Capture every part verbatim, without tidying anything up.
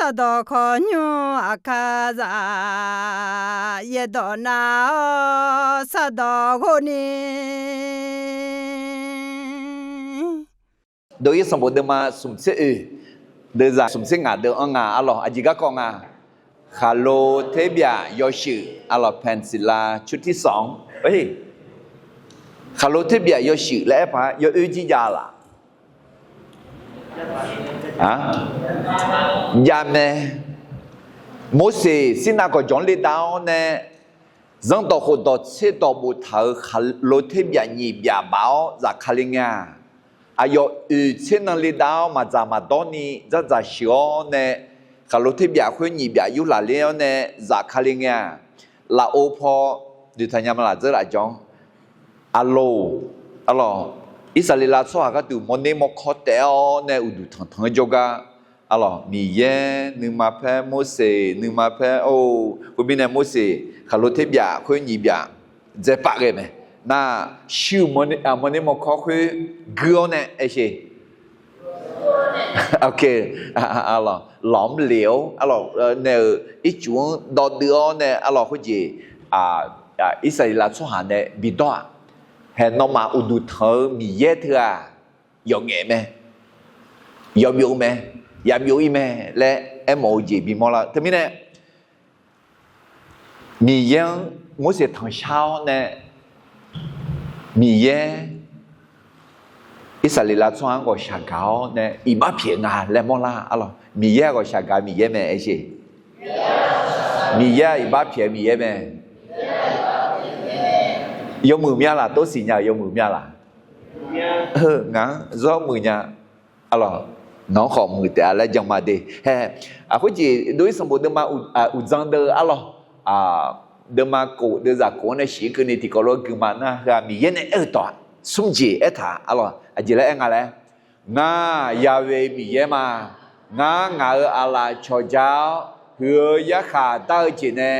Sardawq kawqnymr aqkar zaq, yaerdawq nav-awr sardawq ghov ni. โดย Sanqbof deuvma smq tser oeq, deuvzaq smq tser ngaq deuv-anr nga arlawq, aqjeq garkawv nga. Khaqlo terbyaf yawshuif arlawq, Paqsiqlav ชุดที่สอง. Khaqlo terbyaf yawshuif laer aer paq-aer yawoer jir jav laf? Jav mae. Morseq Sirnav gawqjawq-anr le dav-awr nae, zanrdawq khofdawq tserdawq boftaq-euq khaqlo terbyaf nyiq byaf baf-awr zafkale ngae-aq, aqyawf oeq tser nan le dav-awr maqdzaq maqdawr ni dzardzaq sheuq-awr nae, khaqlo terbyaf khoer nyiq byaf yurlaq ler-awr nae zafkale ngae-aq, lafov paw noeqtaq nya ma laf dzeur laf jan-anr, aqloq, arlawq, Irsaqleqlav tsawrhaq gharduq mawrner mawrkawr taef-awr nae uqduq tanqtanq-aer jawrgar, arlawq, Miqyaer nuima paer, Morseq nuima paer-or, khoermirnae Morseq khaqlo terbyaf khoer nyiq byaf dzaepaf ghae mae. Nar, shuir mawrner mawrkawr khoer guir-awr nae aersheq, arlawq, lawq-anr le-awr, arlawq, nae-euq ircuf-anr dawvdeuv-awr nae, arlawq, khoerjeq Irsaqleqlav tsawrhaq nae bidawr-aq, haeq nawmaf uqduq tanq-eu Miqyaer teu-aq, yawf ngaef mae, yawf byov mae, ya byov-ir mae laer aermawf-eu jeq bimawr lar-eu. Teumirnae, Miqyaer-anr Morseq tanqshar-awr nae, Miqyaer Irsaqleqlav tsawrhaq-anr ghawqshaq gaq-awr nae iqbax pyaeq nga laer mawrlar arlawq. Miqyaer-aq ghawqshaq gaq Miqyaer mae aersheq. Miqyaer-aq iqbax pyaeq Miqyaer mae. Yawmuiq mya laf, tov siqnya-euq yawmuiq mya laf? Heu, ngaq-anr zawr muiq nya. Arlawq, nawq-anr khawf muiq taef-a laer jan ma de. Hae, aqkhoer jeq โดย Sanqbof deuvma uqdzan deuv arlawq, deuvma kof deuvzaq kof-anr nae shiq-ir keuvni tiqkawv lof-aer gui ma nar, heu-aq Miqyaer nae aer-eu dawq-aq, smr jeq aertaq arlawq, aqjeq laer aer nga laer, Ngar Yahweh Miqyaer ma. Ngar ngaq-euq aqlaf cawqja-awr, huiq-eu yarkhaq dar-eu jeq nae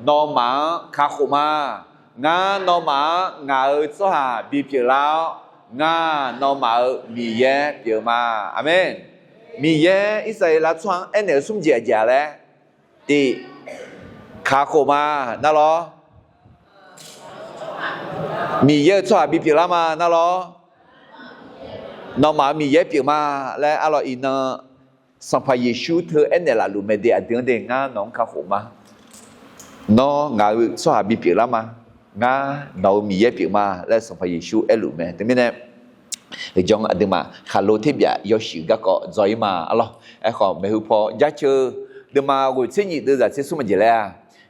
nawmaf-anr kakhof ma. Ngar nawmaf-anr ngaq-euq tsawrhaq bipyeuf lar-awr, ngar nawmaf-euq Miqyaer pyeuf ma. Aqmeq. Miqyaer Irsaqleqlav tsawrhaq-anr aernaeq-eu smr jeq aqjeq-a laer, tiq, kakhof ma, nar lawr. Miqyaer-euq tsawrhaq bipyeuf lar ma, nar lawr. Nawmaf-euq Miqyaer pyeuf ma laer arlawq iqnan Sanqpaq Yeqsur teu aernaeq laf luf mae de, aqdui-anr de, ngar nawq-anr kakhof ma. Nawr ngaq-euq tsawrhaq bipyeuf lar ma. Ngar nawq-euq Miqyaer pyeuf ma laer Sanqpaq Yeqsur aerluf mae. Teumirnae, Heqjanq aqduimaf khaqlo terbyaf yawshuif garkawv dzaw-ir ma arlawq. Aerkhawf maeqhu paw jaceuq, deuvma ghoeq tser nyif deuvzaq tser smr aqjeq laer-a,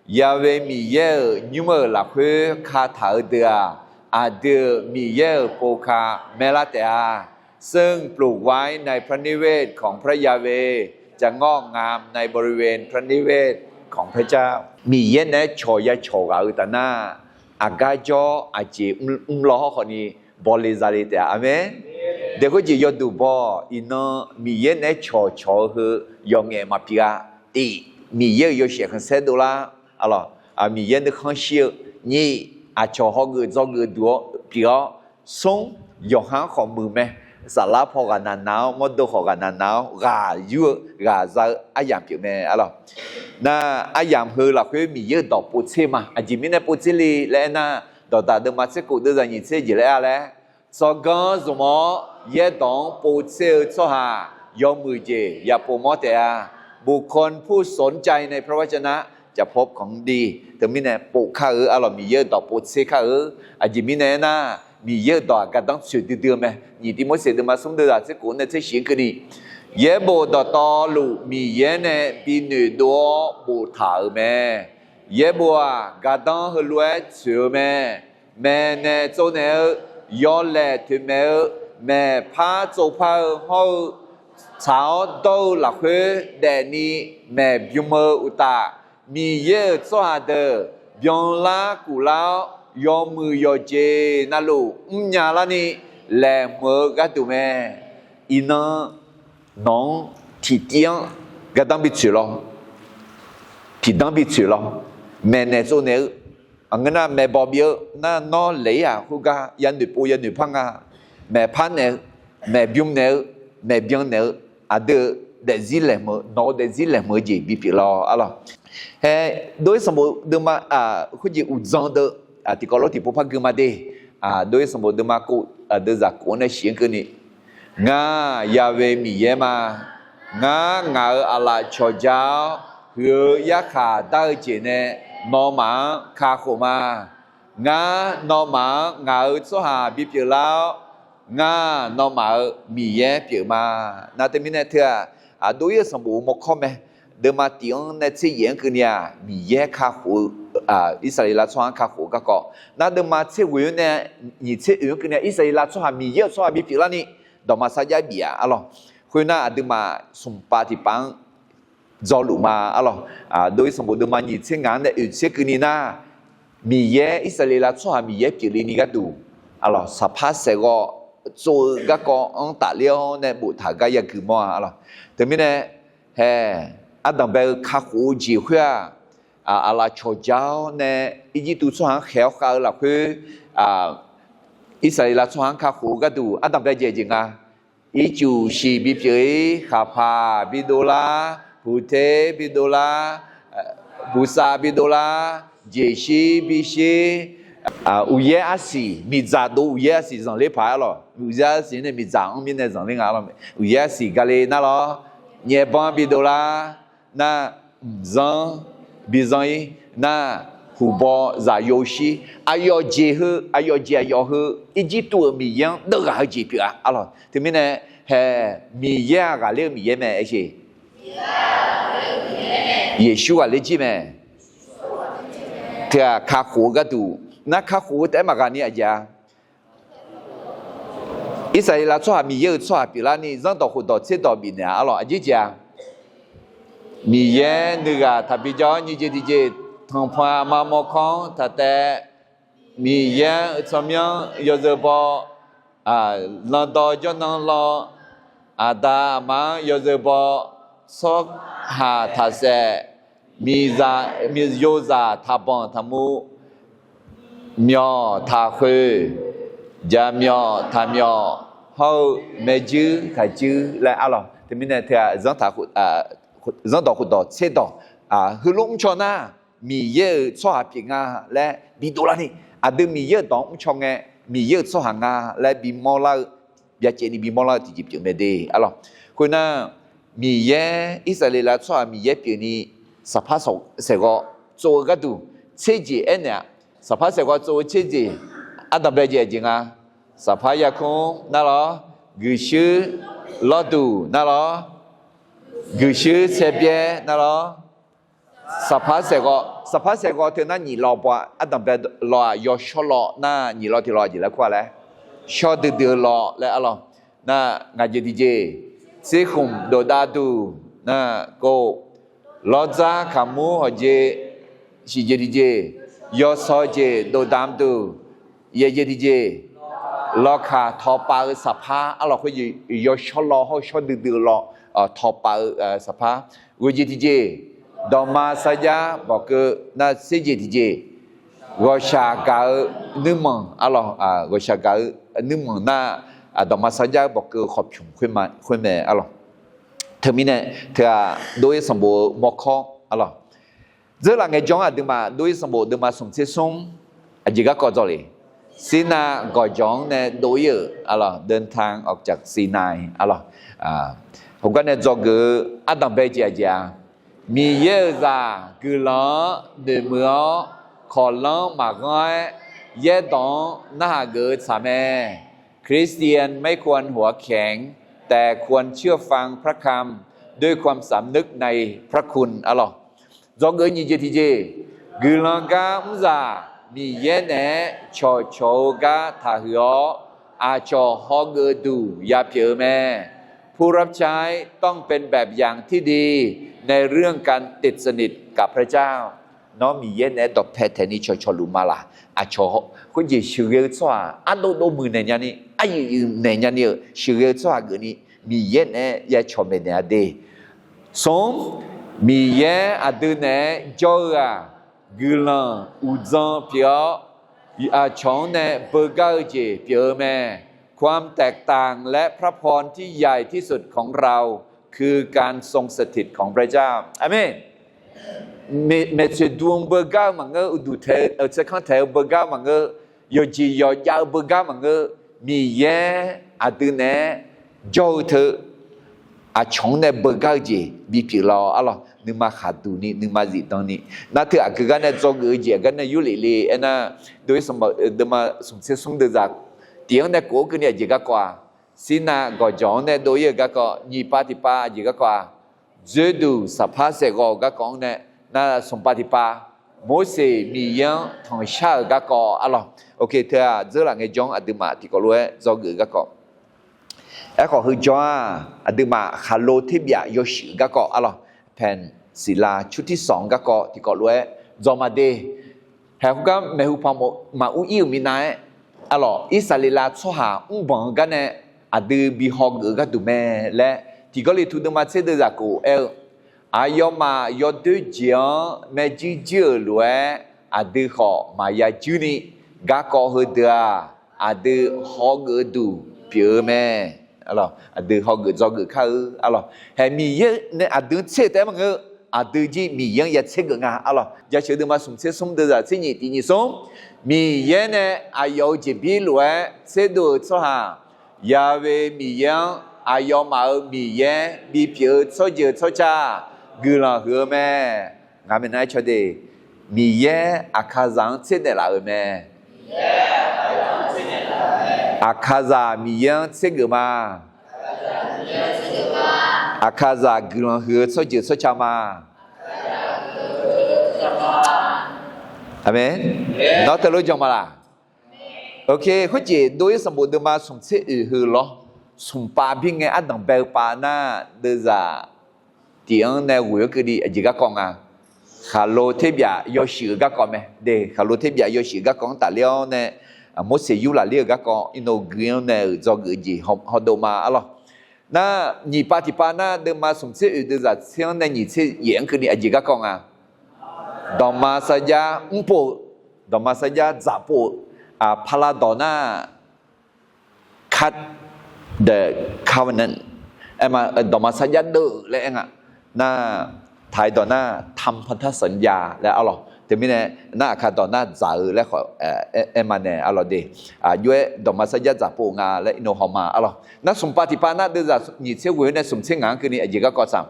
Yahweh Miqyaer-euq nymr-euq lafkhoer kataq-eu deuq-aq, aqdui-euq Miqyaer-euq pov ka maerlar taef-a. ซึ่งปลูกไว้ในพระนิเวศของพระยาเวห์ จะงอกงามในบริเวณพระนิเวศของพระเจ้า Miqyaer naeq-aer cawq ya cawq ghaq-eu tafnar, aqgar jawr aqjeq mrlaw hawrkhawf ni bawle zale taef-a. Aqmeq. Daeq khoerjeq yawduq baw-awq. Iqnan Miqyaer naeq-aer cawqcawq-eu heu yawf ngaef maqpyeuf-a. Tiq, Miqyaer-euq yawshaef khanqsaer dovlar. Arlawq, Miqyaer nuikhanr shir-eu. Nyiq, aqcawq hawgeuf dzawgeuf duq-awr pyeuf-awr. Smr, yawqha-anr khawf muiq mae. Saflar paw ghaqnaq naq-awr, mawrdo khawf ghaqnaq naq-awr, ghaq yur-eu ghaq za-eu aryamq pyeuf mae arlawq. Nar, aryamq heu lafkhoer Miqyaer-euq dawq povtser ma. Aqjeq mirnae povtser le laer aernar, Dawqdaq deuvma tser kof deuvzaq nyiq tser jeq laer-a laer, tsawrganr zmq-awr yaerdawq-anr povtser-eu tsawrhaq yawmuiq jeq yapov mawr taef-a. บุคคลผู้สนใจในพระวจนะจะพบของดี Teumirnae pov kar-eu arlawq, Miqyaer-euq dawq povtser kar-eu. Aqjeq mirnae aernar, Miqyaer-euq dawq-aq gardanr tsoeq duidui-eu mae. Nyiq Tivmorseq deuvma smr deuvzaq tser kof nae tser shiq-ir keuvni, yaerbof dawqtawvluf Miqyaer nae bi noeqdov-awr boftaq-euq mae. Yaerbof-aq gardanr heulof-aer tsoeq-eu mae. Maeqnaeq tsovnaeq-eu, yawlaeq toeqmaeq-eu, maeqpar tsovpar-eu hawr-eu, tsaq-awr dawr-eu lafkhoer daefni maeqbym-eu uqtaf, Miqyaer-euq tsawrhaq deuq byanlar kuflar-awr, yawmuiq yawqjeq navluf mrnya larni laeqhmq-eu gharduq mae. Iqnan nawq-anr tiqtiv-anr gardanr bitsoeq lawr. Tiqdanr bitsoeq lawr. Maeqnaeq tsovnaeq-eu, aqngeur nar maeqbawq bif-eu nar, nawr laeq-ir-aq khoergar yanoeq pov yanoeq par nga. Maeqpar naeq-eu, maeqbym naeq-eu, maeqbyan naeq-eu, aqdui-euq daefzir laeqhmq-eu, nawq-eu daefzir laeqhmq-eu jeq bipyeuf lar-awq arlawq. Hae, dov-ir sanqbof deuvma khoerjeq uqdzan deuv tiqkawv lof tiqpov par gui ma de. Dov-ir sanqbof deuvma kov, deuvzaq kov-anr nae shif-anr keuvni, Ngar Yahweh Miqyaer ma. Ngar ngaq-euq aqlaf cawqja-awr, huiq-eu yarkhaq dar-eu jeq nae nawmaf-anr kakhof ma. Ngar nawmaf-anr ngaq-euq tsawrhaq bipyeuf lar-awr, ngar nawmaf-euq Miqyaer pyeuf ma. Nar teumirnae teu-aq, aqdov-ir-eu sanqbof-eu mawrkawr mae. Deuvma tiq-anr nae tser yaef-anr keuvni-aq, Miqyaer kakhof-eu, Irsaqleqlav tsawrhaq-anr kakhof-eu garkawv. Nar deuvma tser ghoeq-anr nae nyiq tser oeq-anr keuvni-aq, Irsaqleqlav tsawrhaq Miqyaer-euq tsawrhaq bipyeuf larni dawqma sarjax bif-a arlawq. Khoernar, aqduimaf smq pav tiqpav-anr dzawluf ma arlawq. Dov-ir sanqbof deuvma nyiq tser ngaq-anr nae oeq tser keuvni nar, Miqyaer, Irsaqleqlav tsawrhaq Miqyaer pyeufle ni gharduq arlawq, saqpar saeqghawv tsov-eu garkawv-anr tafler-awr nae boftaq-eu gar yagui mawr-a arlawq. Teumirnae, hae, ardanq bae-eu kakhof-eu jeq khoer-aq, aqlaf cawqja-awr nae Irjirtuv tsawrhaq-anr khaeq-awr khav-eu lafkhoer, Irsaqleqlav tsawrhaq-anr kakhof-eu gharduq ardanq bae jeq jeq nga. Ircuf shiq bipyeuf-ir, khaqpaq bidov lar, puqter bidov lar, puqsav bidov lar, jeqshir bishir, uqyaer arsiq, miqdzaq dov uqyaer arsiq zanqler paq arlawq. Uqyaer arsiq nae miqdzaq-anr mirnae zanqler nga arlawq. Uqyaer arsiq gale nar lawr, nyaerbanr bidov lar, nar, mqzanr bizanr-ir, nar, huqbaw zaqyo shir, aqyawf jeq heu, aqyawf jeq aqyawf heu, Irjirtuv-euq Miqyaer-anr deuvghaq heu jeq pyeuf-a arlawq. Teumirnae, hae, Miqyaer-aq ghaqler-eu Miqyaer mae aer sheq. Yeqsur ghaqler jir mae. Teu-aq kakhof-eu gharduq, nar kakhof-eu taef-aer maqghaq ni aqjeq-a. Irsaqleqlav tsawrhaq Miqyaer-euq tsawrhaq pyeuflarni zanrdawq khofdawq tserdawq bifnaeq-a arlawq, aqjeq jeq-a. Miqyaer nuighaq taqbi jawr-awr nyiq jeq tiqjeq, tanqpanq aqma mawrkawr-anr taq taev, Miqyaer-euq tsawrmyanr yawzeu baw, landawv jawrnan law, aqda aqma-anr yawzeu baw, tsawrhaq taqsaef, miqzaq yozaq taqbanq taqmuv, myawq taqkhoeq, jaqmyawq taqmyawq, hawr-eu maerjuir taqjuir laer arlawq. Teumirnae teu-aq, zanrdawq khofdawq tserdawq, heulof mrcaw nar, Miqyaer-euq tsawrhaq pyeuf nga laer bidov larni, aqdui Miqyaer-euq dawq-anr mrcaw ngae, Miqyaer-euq tsawrhaq nga laer bimawr lar-eu, byacaevni bimawr lar-eu tiqjeq pyeuf mae de arlawq. Khoernar, Miqyaer, Irsaqleqlav tsawrhaq Miqyaer pyeufni, saqpar saeqghawv tsov-eu gharduq tserjeq aernaeq-aq, saqpar saeqghawv tsov-eu tserjeq ardanq bae jeq aqjeq nga. Saqpar yarkmr nar lawr, guiqshuir lawrduq nar lawr, guiqshuir saerbyaer nar lawr, saqpar saeqghawv, saqpar saeqghawv teu nar nyiq law baw-a, ardanq bae law-aq yawshawr law nar nyiq law tiq law jeq laer kur-a laer, shawr duidui-eu law laer arlawq. Nar, ngaq jeq tiqjeq, tsirkhmq dovdav duq, nar, kov, lawrdzar kaqmur hawqjeq, shiq jeq tiqjeq, yawsaw jeq dovdam duq, yaeq jeq tiqjeq, lawkaq tawqpaf-eu saqpar arlawq khoer jeq, yawshawr law hawr-eu shawr duidui-eu law, tawqpaf-eu saqpar, ghoeq jeq tiqjeq, dawqma sarjax bawqkeuv nar, tser jeq tiqjeq, ghawqshaq gaq-eu nuirmanq arlawq, ghawqshaq gaq-eu nuirmanq nar, dawqma sarjax-eu bawqkeuv khawqpymq khoer mae arlawq. Teumirnae teu-aq, dov-ir sanqbof-eu mawrkawr arlawq. Dzeurlaf ngaejawr-anr aqduimaf dov-ir sanqbof deuvma smq tser smr, aqjeq garkawv dzawle. Sirnav gawqjawq-anr nae dov-ir-euq arlawq, เดินทางออกจากซีนาย arlawq. Heugar nae dzawgeuf-eu ardanq bae jeq aqjeq-a, Miqyaer-euq zaq guiqlanq-anr noeqmuiq-awr, kawqlanr maqghanr-aer yaerdawq-anr narhaq geuf-eu tsaq mae. คริสเตียนไม่ควรหัวแข็ง แต่ควรเชื่อฟังพระคำด้วยความสำนึกในพระคุณ arlawq. Dzawgeuf nyiq jeq tiqjeq, guiqlanq gar mrzaq Miqyaer naeq-aer cawqcawq-eu gar taqhuiq-awr, aqcawq hawgeuf duq yapyeuf-eu mae. ผู้รับใช้ต้องเป็นแบบอย่างที่ดีในเรื่องการติดสนิทกับพระเจ้า Nawr Miqyaer naeq-aer dawqpae taeqni cawqcawq luf ma laq? Aqcawq khoerjeq sheuqghae-eu tsawrhaq ardovdov muiqnaeq nyani, aryuif yuif naeq nyani-euq sheuqghae-eu tsawrhaq geufni Miqyaer naeq-aer ya cawq maeqnaeq-a de. Smr, Miqyaer aqdui naeq-aer jawr-eu-aq, guiqlanq uqdzan pyeuf-awr, aqcawq-anr nae beugar-eu jeq pyeuf-eu mae. ความแตกต่างและพระพรที่ใหญ่ที่สุดของเรา คือการทรงสถิตของพระเจ้า อาเมน maeqtsoeq dm-eu beugar-eu maqngeur, uqduq taeq-eu tsaerkanr taeq-eu beugar maqngeur, yawqjeq yawqjav-eu beugar maqngeur, Miqyaer aqdui naeq-aer jawr-eu teu aqcawq-anr nae beugar-eu jeq bipyeuf lawq arlawq. Nuima khaqduq ni, nuima zifdan ni, nar teu aqgeu gar nae dzawgeuf-eu jeq aqgar nae yurlef le aernar, dov-ir sanqbof deuvma smq tser smr deuvzaq tiq-anr nae kof-aer keuvni aqjeq garkawv-aq, Sirnav gawqjawq-anr nae dov-ir-eu garkawv, nyiq pav tiqpav aqjeq garkawv-aq, dzoerduq saqpar saeqghawv-euq garkawv-anr nae, nar smq pav tiqpav, Morseq Miqyaer-anr tanqshar-euq garkawv arlawq. Oke, teu-aq dzeurlaf ngae jawr-anr aqduimaf tiqkawv lof-aer dzawgeuf-eu garkawv. Aerkhawf heujawr-aq, aqduimaf khaqlo terbyaf yawshuif-eu garkawv arlawq, แผ่นศิลาชุดที่สอง garkawv tiqkawv lof-aer dzawq ma de. Haeq khoergar maeqhu paq maqur ir-euq minav-aer arlawq, Irsaqleqlav tsawrhaq mrbanq-eu gar nae aqdui bi hawgeuf-eu gharduq mae laer, tiqgawrle tu deuvma tser deuvzaq kof aer-eu, aqyawfmaf yawdoer jeq-anr maerjuir juir-euq lof-aer aqdui khawf maqya juir ni, garkawv heudeuq-aq, aqdui hawgeuf-eu duq pyeuf-eu mae. Aqdui hawgeuf dzawgeuf kar-eu arlawq. Haeq Miqyaer nae aqdui-anr tser-eu taef-aer maqngeur, aqdui jir Miqyaer-anr ya tser geuf nga arlawq. Jaceuq deuvma smq tser smr deuvzaq tser nyiq tiq nyiq smr, Miqyaer nae aqyawf-euq jeqbir lof-aer tserdov-euq tsawrhaq, Yahweh Miqyaer-anr aqyawfmaf-euq Miqyaer bipyeuf-eu tsawrjeuq tsawrca guiqlanq huiq-eu mae. Ngaq maeqnan-aer caw de, Miqyaer Aqkaqzaq-anr tser naeqlaf-euq mae. Aqkaqzaq Miqyaer-anr tser geuf ma. Aqkaqzaq guiqlanq huiq-eu tsawrjeuq tsawrca ma. Aqmeq. Nawr teulof jan ma laq? Oke, khoerjeq dov-ir sanqbof deuvma smq tser oeq heu lawr, smq pav bir ngae ardanq bae-eu pav nar deuvzaq tiq-anr nae ghoeq-awr keuvni aqjeq garkawv nga. Khaqlo terbyaf yawshuif-eu garkawv mae de. Khaqlo terbyaf yawshuif-eu garkawv-anr tafler-awr nae, Morseq yur lafler-eu garkawv irnov gui-anr nae-euq dzawgeuf jeq hawdov ma arlawq. Nar nyiq pav tiqpav nar deuvma smq tser oeq deuvzaq tser-anr nae nyiq tser yaef-anr keuvni aqjeq garkawv nga. Dawqma sarjax mrpov-eu, dawqma sarjax dzaqpov-eu, paqlav dawq nar cut the covenant, dawqma sarjax deuv-euq laer aer nga. Nar taqi dawq nar ทำพันธสัญญา laer arlawq. Teumirnae nar Aqkaq dawq nar dzaq-eu laer khawf aer ma nae arlawq de. Aqjox-aer dawqma sarjax dzaqpov nga laer irnov haw ma arlawq. Nar smq pav tiqpav nar deuvzaq nyiq tser ghoeq-awr nae smq tser ngaq-anr keuvni aqjeq garkawv tsaq.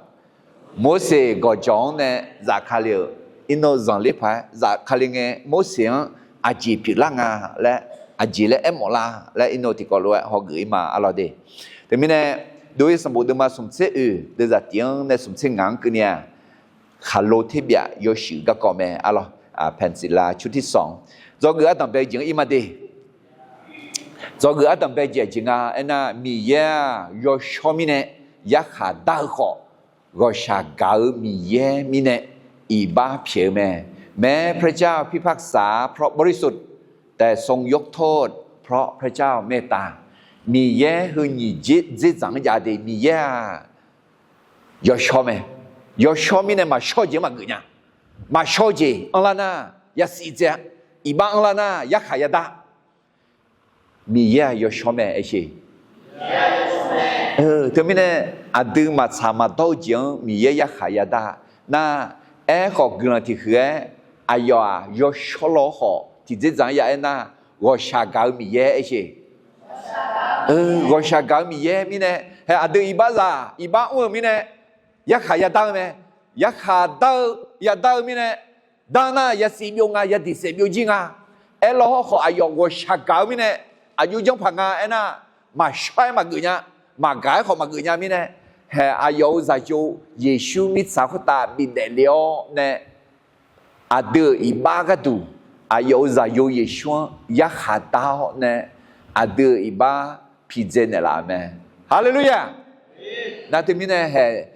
Morseq gawqjawq-anr nae zafkale-euq, irnov zanqler paq-aer zafkale ngae Morseq-anr aqjeq pyeuflar nga laer, aqjeq laer aermawf lar laer irnov tiqkawv lof-aer hawgeuf-ir ma arlawq de. Teumirnae dov-ir sanqbof deuvma smq tser oeq deuvzaq tiq-anr nae smq tser ngaq-anr keuvni-aq, khaqlo terbyaf yawshuif garkawv mae arlawq. แผ่นศิลาชุดที่สอง dzawgeuf ardanq bae-eu jeq-anr ir ma de. Dzawgeuf ardanq bae jeq aqjeq nga aernar, Miqyaer-aq yawshawr mirnae yarkhaq dar-eu khawf, ghawqshaq gaq-eu Miqyaer mirnae iqbax pyaeq-eu mae. แม้พระเจ้าพิพากษาเพราะบริสุทธิ์ แต่ทรงยกโทษเพราะพระเจ้าเมตตา Miqyaer heu nyiq dzer dzerdzanq-anr jav de. Miqyaer-aq yawshawr mae. Yawshawr mirnae maqshawr-eu jeq-anr maqgeuf nya. Maqshawr-eu jeq anrlar nar yasiq dzae-a. Iqbax anrlar nar yarkhaq yadar. Miqyaer-aq yawshawr mae aer sher. Teumirnae aqdui maqtsaq maqdawr-eu jeq-anr Miqyaer yarkhaq yadar nar, aerkhawf guiqlanq tiqhuiq-aer aqyawf-aq yawshawr law-awr khawf tiqdzerdzaq-anr ya aernar, ghawqshaq gaq-eu Miqyaer aer sher. Ghawqshaq gaq-eu Miqyaer mirnae, hae aqdui iqbaxzaq iqbax mr-euq mirnae yarkhaq yadar-eu mae. Yarkhaq dar-eu yadar-eu mirnae, dar nar yasiq byov nga, yadiq saef byov jir nga. Aerlaw hawr khawf aqyawf ghawqshaq gaq-eu mirnae, aqjox janrpaq nga aernar, maqshawr-aer maqgeuf nya, maqgaq-aer khawf maqgeuf nya mirnae, hae aqyawf-euq zaqyo Yeqsur mirtsaq khoertav bidaef le-awr nae, aqdui-euq iqbax gharduq aqyawf-euq zaqyo Yeqsur-anr yarkhaq dar-awr nae, aqdui-euq iqbax pidzae naeqlaf-euq mae. Haleluya! Nar teumirnae hae,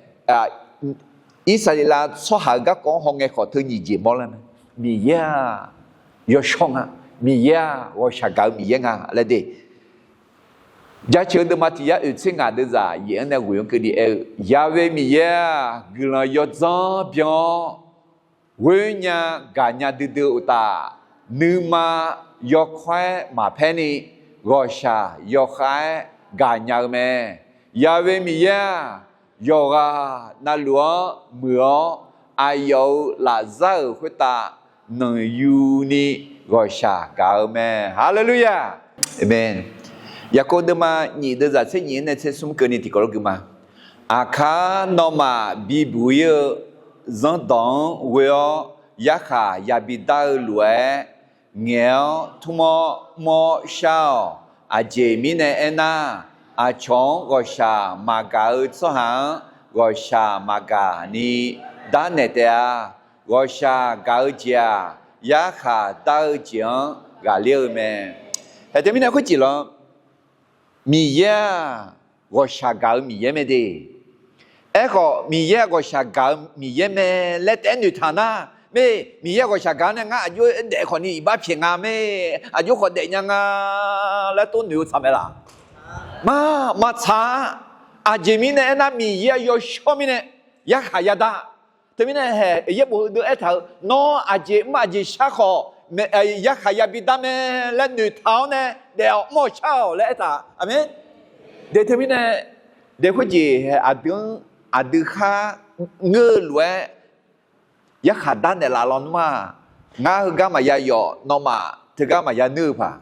Irsaqleqlav tsawrhaq-euq garkawv-anr hawngae khawf teu nyiq jeq mawrlar mae. Miqyaer-aq yawshawr nga. Miqyaer-aq ghawqshaq gaq-eu Miqyaer nga laer de. Jaceuq-eu deuvma tiq yar oeq tser ngaq deuvzaq yaef-anr nae ghoeq-anr keuvni aer-eu, Yahweh Miqyaer-aq guiqlanq yawdzanr byan-awr, ghoer nya gaqnya duidui-eu uqtaf, nuima yawkawr-aer maqpaer ni, ghawqshaq yawkhav-aer gaqnya-eu mae. Yahweh Miqyaer-aq yawqghaq navluf-anr muiq-awr, aqyawf-euq lafzar-euq khoertav nanqyuni ghawqshaq gaq-eu mae. Haleluya! Aqmeq. Yaqkov deuvma nyif deuvzaq tser nyif-anr nae tser smr keuvni tiqkawv lof gui ma. Aqkar nawmaf bibuq ir-eu zanrdawq-anr ghoe-awr, yarkhaq yabi dar-eu lof-aer, ngaeq-awr tmr-awr mr-awr shar-awq. Aqjeq mirnae aernar, aqcawq-anr ghawqshaq maqgaq-eu tsawrhaq-anr ghawqshaq maqgaq ni darnaeq taef-a. Ghawqshaq gaq-eu jeq-aq, yarkhaq dar-eu jeq-anr ghaqler-eu mae. Haeq teumirnae khoerjeq lawr, Miqyaer-aq, ghawqshaq gaq-eu Miqyaer mae de. Aerkhawf, Miqyaer-aq ghawqshaq gaq-eu Miqyaer mae laer taef-aer noeqtaq nar, mae, Miqyaer-aq ghawqshaq gaq-awr nae ngar aqjox-aer daef khawfni iqbax pyaeq nga mae, aqjox khawf daefnya nga laer tov noeq-eu tsaq mae laq? Ma, maqtsaq-a. Aqjeq mirnae aernar, Miqyaer-aq yawshawr mirnae yarkhaq yadar. Teumirnae haeq yaerbof heudeuv aertaq-euq, nawr aqjeq mr aqjeq shar khawf, yarkhaq yabi dar mae laer noeqtaq-awr nae daef-awq mr-awq shar-awq laer aertaq. Aqmeq. De teumirnae, de khoerjeq haeq aqdui-anr aqdui khar ngeur-eu lof-aer yarkhaq darnaeq laf lawnmr-aq, ngar heugar maqya yawf, nawmaf teugar maqya nuir-eu paq.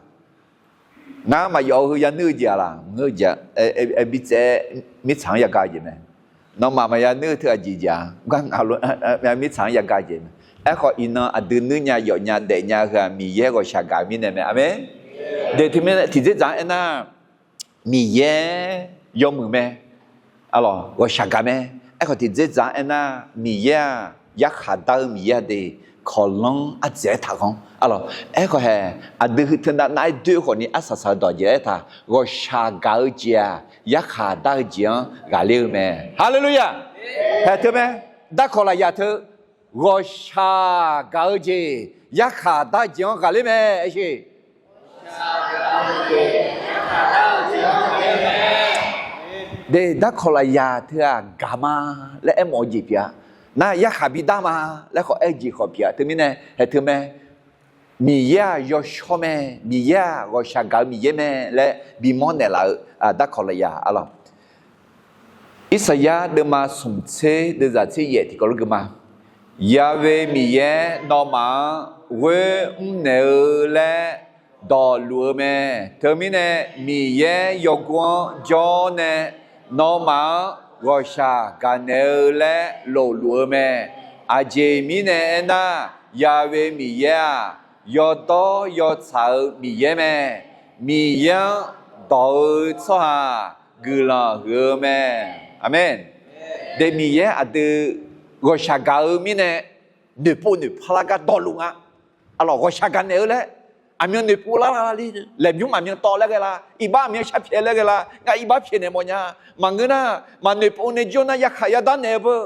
Ngar maqyawf-eu heu yanuir-eu jeq-a laq, ngeur-eu jeq-a, aer, aer, aer, mirtsaeq-aer mirtsaq-anr yagaq-eu jeq mae. Nawmaf maqya nuir-eu teu aqjeq jeq-a, gar ngaq lo, mirtsaq-anr yagaq-eu jeq mae. Aerkhawf, iqnan aqdui nuir nya, yawf nya, daef nya-eu heu-aq, Miqyaer ghawqshaq gaq-eu mirnae mae. Aqmeq. De teumirnae tiqdzerdzaq-anr aernar, Miqyaer yawmuiq mae. Arlawq, ghawqshaq gaq mae. Aerkhawf, tiqdzerdzaq-anr aernar, Miqyaer-aq, yarkhaq dar-eu Miqyaer-a de, kawqlanr ardzaeq-aer taqghanr. Arlawq, aerkhawf haeq, aqdui heu teunav nav-aer doer khawfni arsaq saq-eu dawq jeq aertaq, ghawqshaq gaq-eu jeq-aq, yarkhaq dar-eu jeq-anr ghaqler-eu mae. Haleluya! Haeq teu mae, darkawq lafyaq teu, ghawqshaq gaq-eu jeq, yarkhaq dar-eu jeq-anr ghaqler mae. Aersheq. De, darkawq lafyaq teu-aq gaq ma laer aermawf-eu jeq pyeuf-a. Nar yarkhaq bidar ma laer khawf aer-eu jeq khawf pyeuf-a. Teumirnae haeq teu mae, Miqyaer-aq yawshawr mae, Miqyaer-aq ghawqshaq gaq-eu Miqyaer mae laer bimawr naeqlaf-eu darkawq lafyaq arlawq. Irsaqyar deuvma smq tser deuvzaq tser yaef tiqkawv lof gui ma. Ya'we Miqyaer nawmaf-anr ghoer mrnaeq-eu laer dawqluf-eu mae. Teumirnae Miqyaer yawgor-anr jawr-awr nae nawmaf-anr ghawqshaq gaqnaeq-eu laer lofluf-eu mae. Aqjeq mirnae aernar, Ya'we Miqyaer-aq, yawdawr yawtsaq-eu Miqyaer mae. Miqyaer-anr dawq-eu tsawrhaq guiqlanq huiq-eu mae. Aqmeq. De Miqyaer aqdui ghawqshaq gaq-eu mirnae noeqpov noeqpar lar gar dawqluf nga. Arlawq, ghawqshaq gaqnaeq-eu laer aqmyan noeqpov lar lar le, laeqbymr aqmyan tawv laer ghae lar, iqbax aqmyan sharpyaeq laer ghae lar, ngar iqbax pyaeqnaeq mawfnya. Maqngeur nar, maqnoeqpov nae jawr nar yarkhaq yadar naeq-eu beu,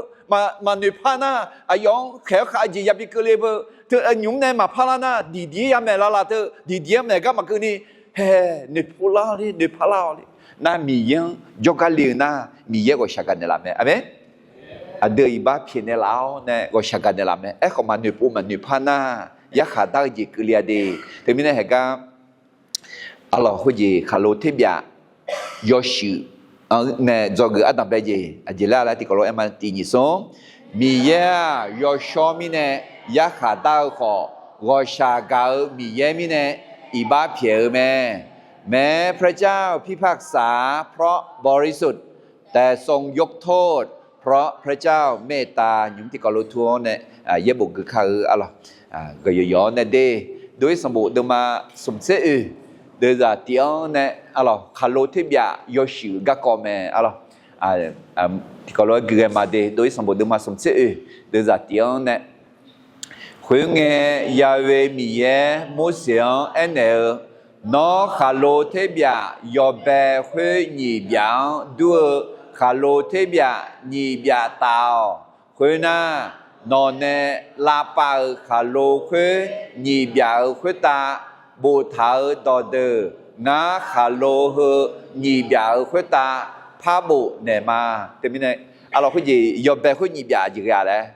maqnoeqpar nar aqyawf-anr khaeq-awr khav-eu jeq yabi keuvle beu, teu nymq mr nae maqpar lar nar diqdiq-aer yamaeq lar laf teu, diqdiq-aer maeq gar maqkeuvni, hae, noeqpov lar le, noeqpar lar-awq le. Nar Miqyaer-anr jawrgar le-eu nar Miqyaer ghawqshaq gaqnaeq laf mae. Aqmeq. Aqdui iqbax pyaeqnaeq laf-awr nae ghawqshaq gaqnaeq laf mae. Aerkhawf maqnoeqpov maqnoeqpar nar yarkhaq dar-eu jeq keuvle-a de. Teumirnae haeq gar arlawq khoerjeq khaqlo terbyaf yawshuif nae dzawgeuf ardanqbae jeq aqjeq laer laer tiqkawv lof-aer ma tiq nyiq smr. Miqyaer-aq yawshawr mirnae yarkhaq dar-eu khawf, ghawqshaq gaq-eu Miqyaer mirnae iqbax pyaeq-eu mae. แม้พระเจ้าพิพากษาเพราะบริสุทธิ์ แต่ทรงยกโทษเพราะพระเจ้าเมตตา nymq tiqkawv lof tur-awr nae yaerbof gui kar-eu arlawq. Gaq yawqyawq-awr nae de, dov-ir sanqbof deuvma smq tser oeq deuvzaq tif-anr nae arlawq, khaqlo terbyaf yawshuif garkawv mae arlawq. Tiqkawv lof-aer gui ghae ma de, dov-ir sanqbof deuvma smq tser oeq deuvzaq tif-anr nae Khoerngae, Ya'we Miqyaer Morseq-anr aernaeq-eu, Nawr khaqlo terbyaf yawbae khoer nyiq byaf-anr dur-eu khaqlo terbyaf nyiq byaf taf-awq. Khoernar, nawqnae lavpav-euq khaqlo khoer nyiq byaf-euq khoertav boftaq-euq dawqdeuq ngar khaqlo heu nyiq byaf-euq khoertav par bof naeqma. Teumirnae, arlawq khoerjeq yawbae khoer nyiq byaf jeq ghae-a laer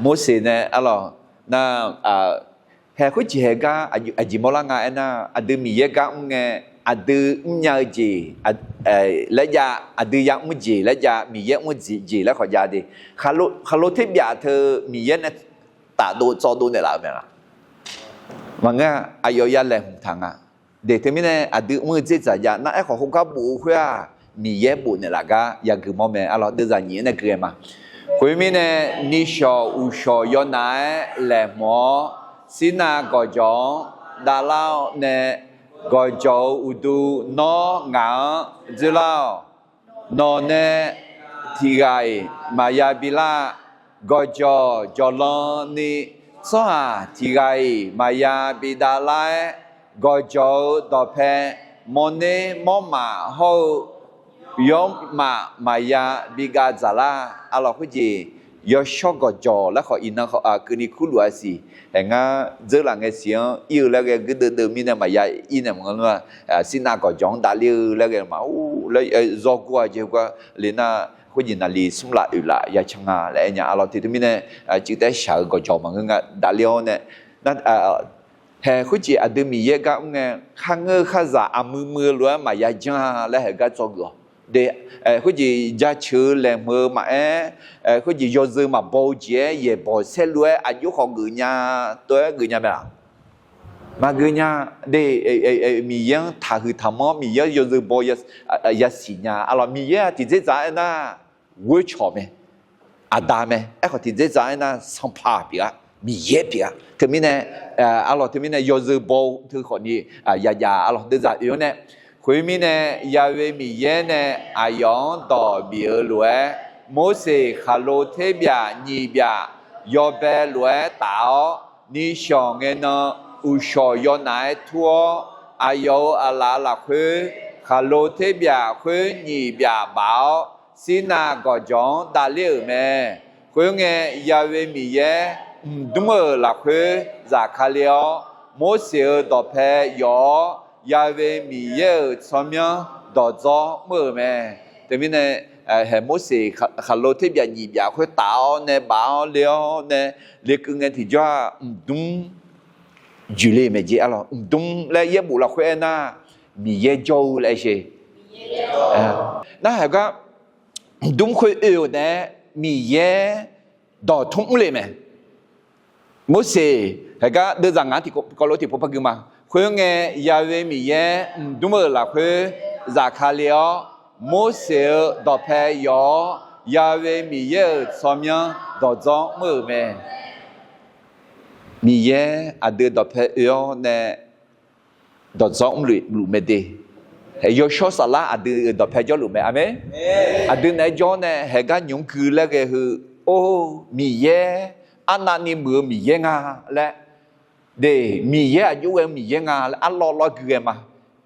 Morseq nae arlawq nar, hae khoerjeq hae gar aqjeq mawrlar nga aernar, aqdui Miqyaer gar mr ngae, aqdui mrnya-eu jeq, laer jav, aqdui yamr jeq laer jav, Miqyaer mr jeq laer khawf jav de. Khaqlo terbyaf teu Miqyaer nae tafdov tsawvdov naeqlaf-eu mae laq? Maqngeur-a. Aqyawf ya laeqhmq taq nga. De teumirnae aqdui mr-eu dzerdzaq jav nar, aerkhawf khoergar bof-eu khoer-aq, Miqyaer bof naeqlaf gar yagui mawr mae. Arlawq, deuvzaq nyiq-anr nae gui-aer ma. Khoermirnae, nishawq uqshawq yawnaf-aer laeqhmq-awr, Sirnav gawqjawq-anr davlar-awr nae, gawqjawq-euq uqduq nawr ngaq-anr dzoerlar-awq. Nawq nae tiqghaq-iq maqya bilar. Gawqjawq jawqlanni tsawrhaq tiqghaq-iq maqya bidavlar-aer, gawqjawq-euq dawqpae mawrner mawrmaf hawr-eu yawrmaf maqya bigav dzaqlar. Arlawq, khoerjeq yawshawr gawqjawq laer khawf iqnan keuvni kurluf-a siq. Hae ngar dzeurlaf ngae siq-anr ir-eu laer ghae guirdeuv deuv mirnae maqya ir naeq maqngeur nar, Sirnav gawqjawq-anr davler-eu laer ghae ma. Ur, zawr gor-a jeq gar le nar, khoerjeq naqli smr laf oeq laf ya can nga laer aer nya. Arlawq, teumirnae cuiv taef-aer shaq-eu gawqjawq maqngeur nga davler-awr nae, hae khoerjeq aqdui Miqyaer gar mr ngae, kharngeur kharzaq aqmui mui-eu lof-aer maqya janr-a laer haeq gar tsawrgeuf-awq. De, khoerjeq jaceuq-eu laeqhmq-eu maqaer, khoerjeq yawzeu maqbaw-eu jeq-aer yaeqbawq saerlu-aer aqjox khawf geuf nya, tov-aer geuf nya mae laq? Maqgeuf nya. De, Miqyaer-anr taqhuiq taqmanr, Miqyaer-anr yawzeu baw yasiq nya. Arlawq, Miqyaer-aq tiqdzerdzaq aernar, ghoercawq mae, aqda mae. Aerkhawf tiqdzerdzaq aernar, Sanqpaq pyeuf-a, Miqyaer pyeuf-a. Teumirnae, arlawq, teumirnae yawzeu baw-eu teu khawfni yajav. Arlawq, deuvzaq oe-awr nae, khoermirnae, Yahweh Miqyaer nae aqyawf-anr dawq bif-eu lof-aer, Morseq khaqlo terbyaf nyiq byaf yawbae lof-aer taf-awr, nishawq ngaenan uqshawq yawnaf-aer tur-awr, aqyawf-euq aqlaf lafkhoer khaqlo terbyaf khoer nyiq byaf baf-awr, Sirnav gawqjawq-anr davler-euq mae. Khoerngae, Yahweh Miqyaer mqdmr-euq lafkhoer zafkale-awr, Morseq-euq dawqpae yawf-awr, Yahweh Miqyaer-euq tsawrmyanr dawqdzawr mr-euq mae. Teumirnae, hae Morseq khaqlo terbyaf nyiq byaf khoer taf-awr nae baf-awr le-awr nae lekeuv ngae tiqjawr-aq, mqdmr joeqle maeq jeq. Arlawq, mqdmr laer yaerbof lafkhoer aernar, Miqyaer jawr-eu laer aer sheq. Nar haeq gar mqdmr khoer oe-euq nae Miqyaer dawqtmr mr le mae. Morseq haeq gar deuvzaq ngaq-anr tiqkawv lof tiqpov par gui ma. Khoerngae, Yahweh Miqyaer mqdmr-euq lafkhoer zafkale-awr, Morseq-euq dawqpae yawf-awr, Yahweh Miqyaer-euq tsawrmyanr dawqdzawr mr-euq mae. Miqyaer aqdui dawqpae oe-awr nae dawqdzawr mrluf mae de. Yawshawr saflar aqdui-euq dawqpae jawrluf mae. Aqmeq. Aqdui naeq-aer jawr nae haeq gar nymq-mr gui laer ghae heu, or, Miqyaer arnavni muiq-eu Miqyaer nga laer, de, Miqyaer aqjox ghae-eu Miqyaer nga laer arlawr lawr gui ghae ma.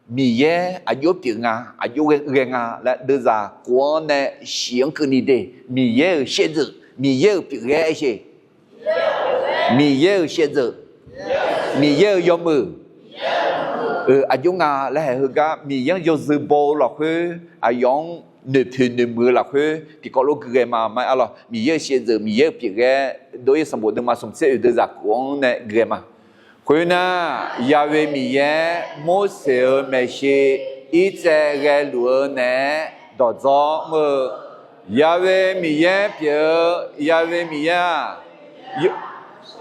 Miqyaer aqjox pyeuf nga, aqjox ghae nga laer deuvzaq khof-anr nae shiq-anr keuvni de. Miqyaer-euq shaevdzeuf, Miqyaer-euq pyeufghae aer sheq. Miqyaer-euq shaevdzeuf, Miqyaer-euq yawmuiq-euq aqjox nga laer haeq heugar, Miqyaer-anr yawzeu baw-eu lafkhoer, aqyawf-anr noeqpoeq noeqmuiq-eu lafkhoer tiqkawv lof gui ghae ma. Arlawq, Miqyaer-euq shaevdzeuf, Miqyaer-euq pyeufghae, Dov-ir sanqbof deuvma smq tser oeq deuvzaq khof-anr nae gui ghae ma. Khoernar, Yahweh Miqyaer Morseq-euq maeqshi irtsaev ghaeluf-eu naeq-aer dawqdzawr mr-eu, Yahweh Miqyaer pyeuf-eu, Yahweh Miqyaer-aq,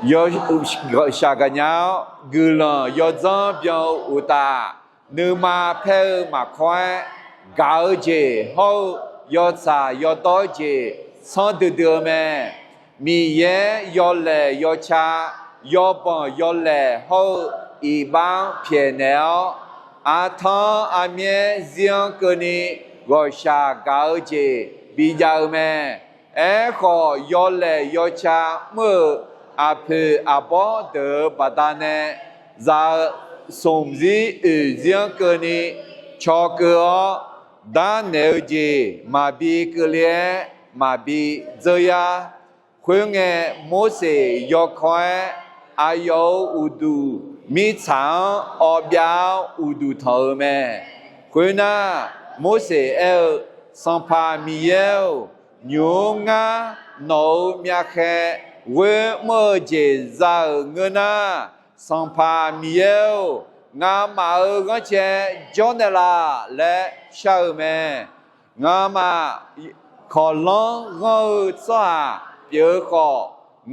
yawshaq gaqnya-awr, guiqlanq yawdzanr byan-eu uqtaf, nuima paer-eu maqkawr-aer, gaq-eu jeq hawr-eu yawtsaq yawdawr jeq sanrdui dui-eu mae. Miqyaer yawlaeq yawca, yawbanq yawlaeq hawr-eu iqbax-anr pyaeqnaeq-awr, artanr armyaer zir-anr keuvni ghawqshaq gaq-eu jeq bijav-eu mae. Aerkhawf, yawlaeq yawca mr-euq aqpoeq aqbawr deuq-euq baqdanae, za-eu smq zir oeq zir-anr keuvni caw keuv-awr, darnaeq-eu jeq maqbi keuvle-aer maqbi dzeur yar. Khoerngae, Morseq yawkawr-aer aqyawf-euq uqduq mirtsaq-anr awv byav-awr uqduq tanq-eu mae. Khoernar, Morseq aer-eu, Sanqpaq Miqyaer-or, nymq-mr ngar nawq-euq myavkhaev ghoer mr-eu jeq za-euq ngeur nar, Sanqpaq Miqyaer-or, ngamaf-euq ghanrcae jawrnaeq laf laer shar-eu mae. Ngamaf kawqlanr ghanr-eu tsawrhaq pyeuf-eu khawf,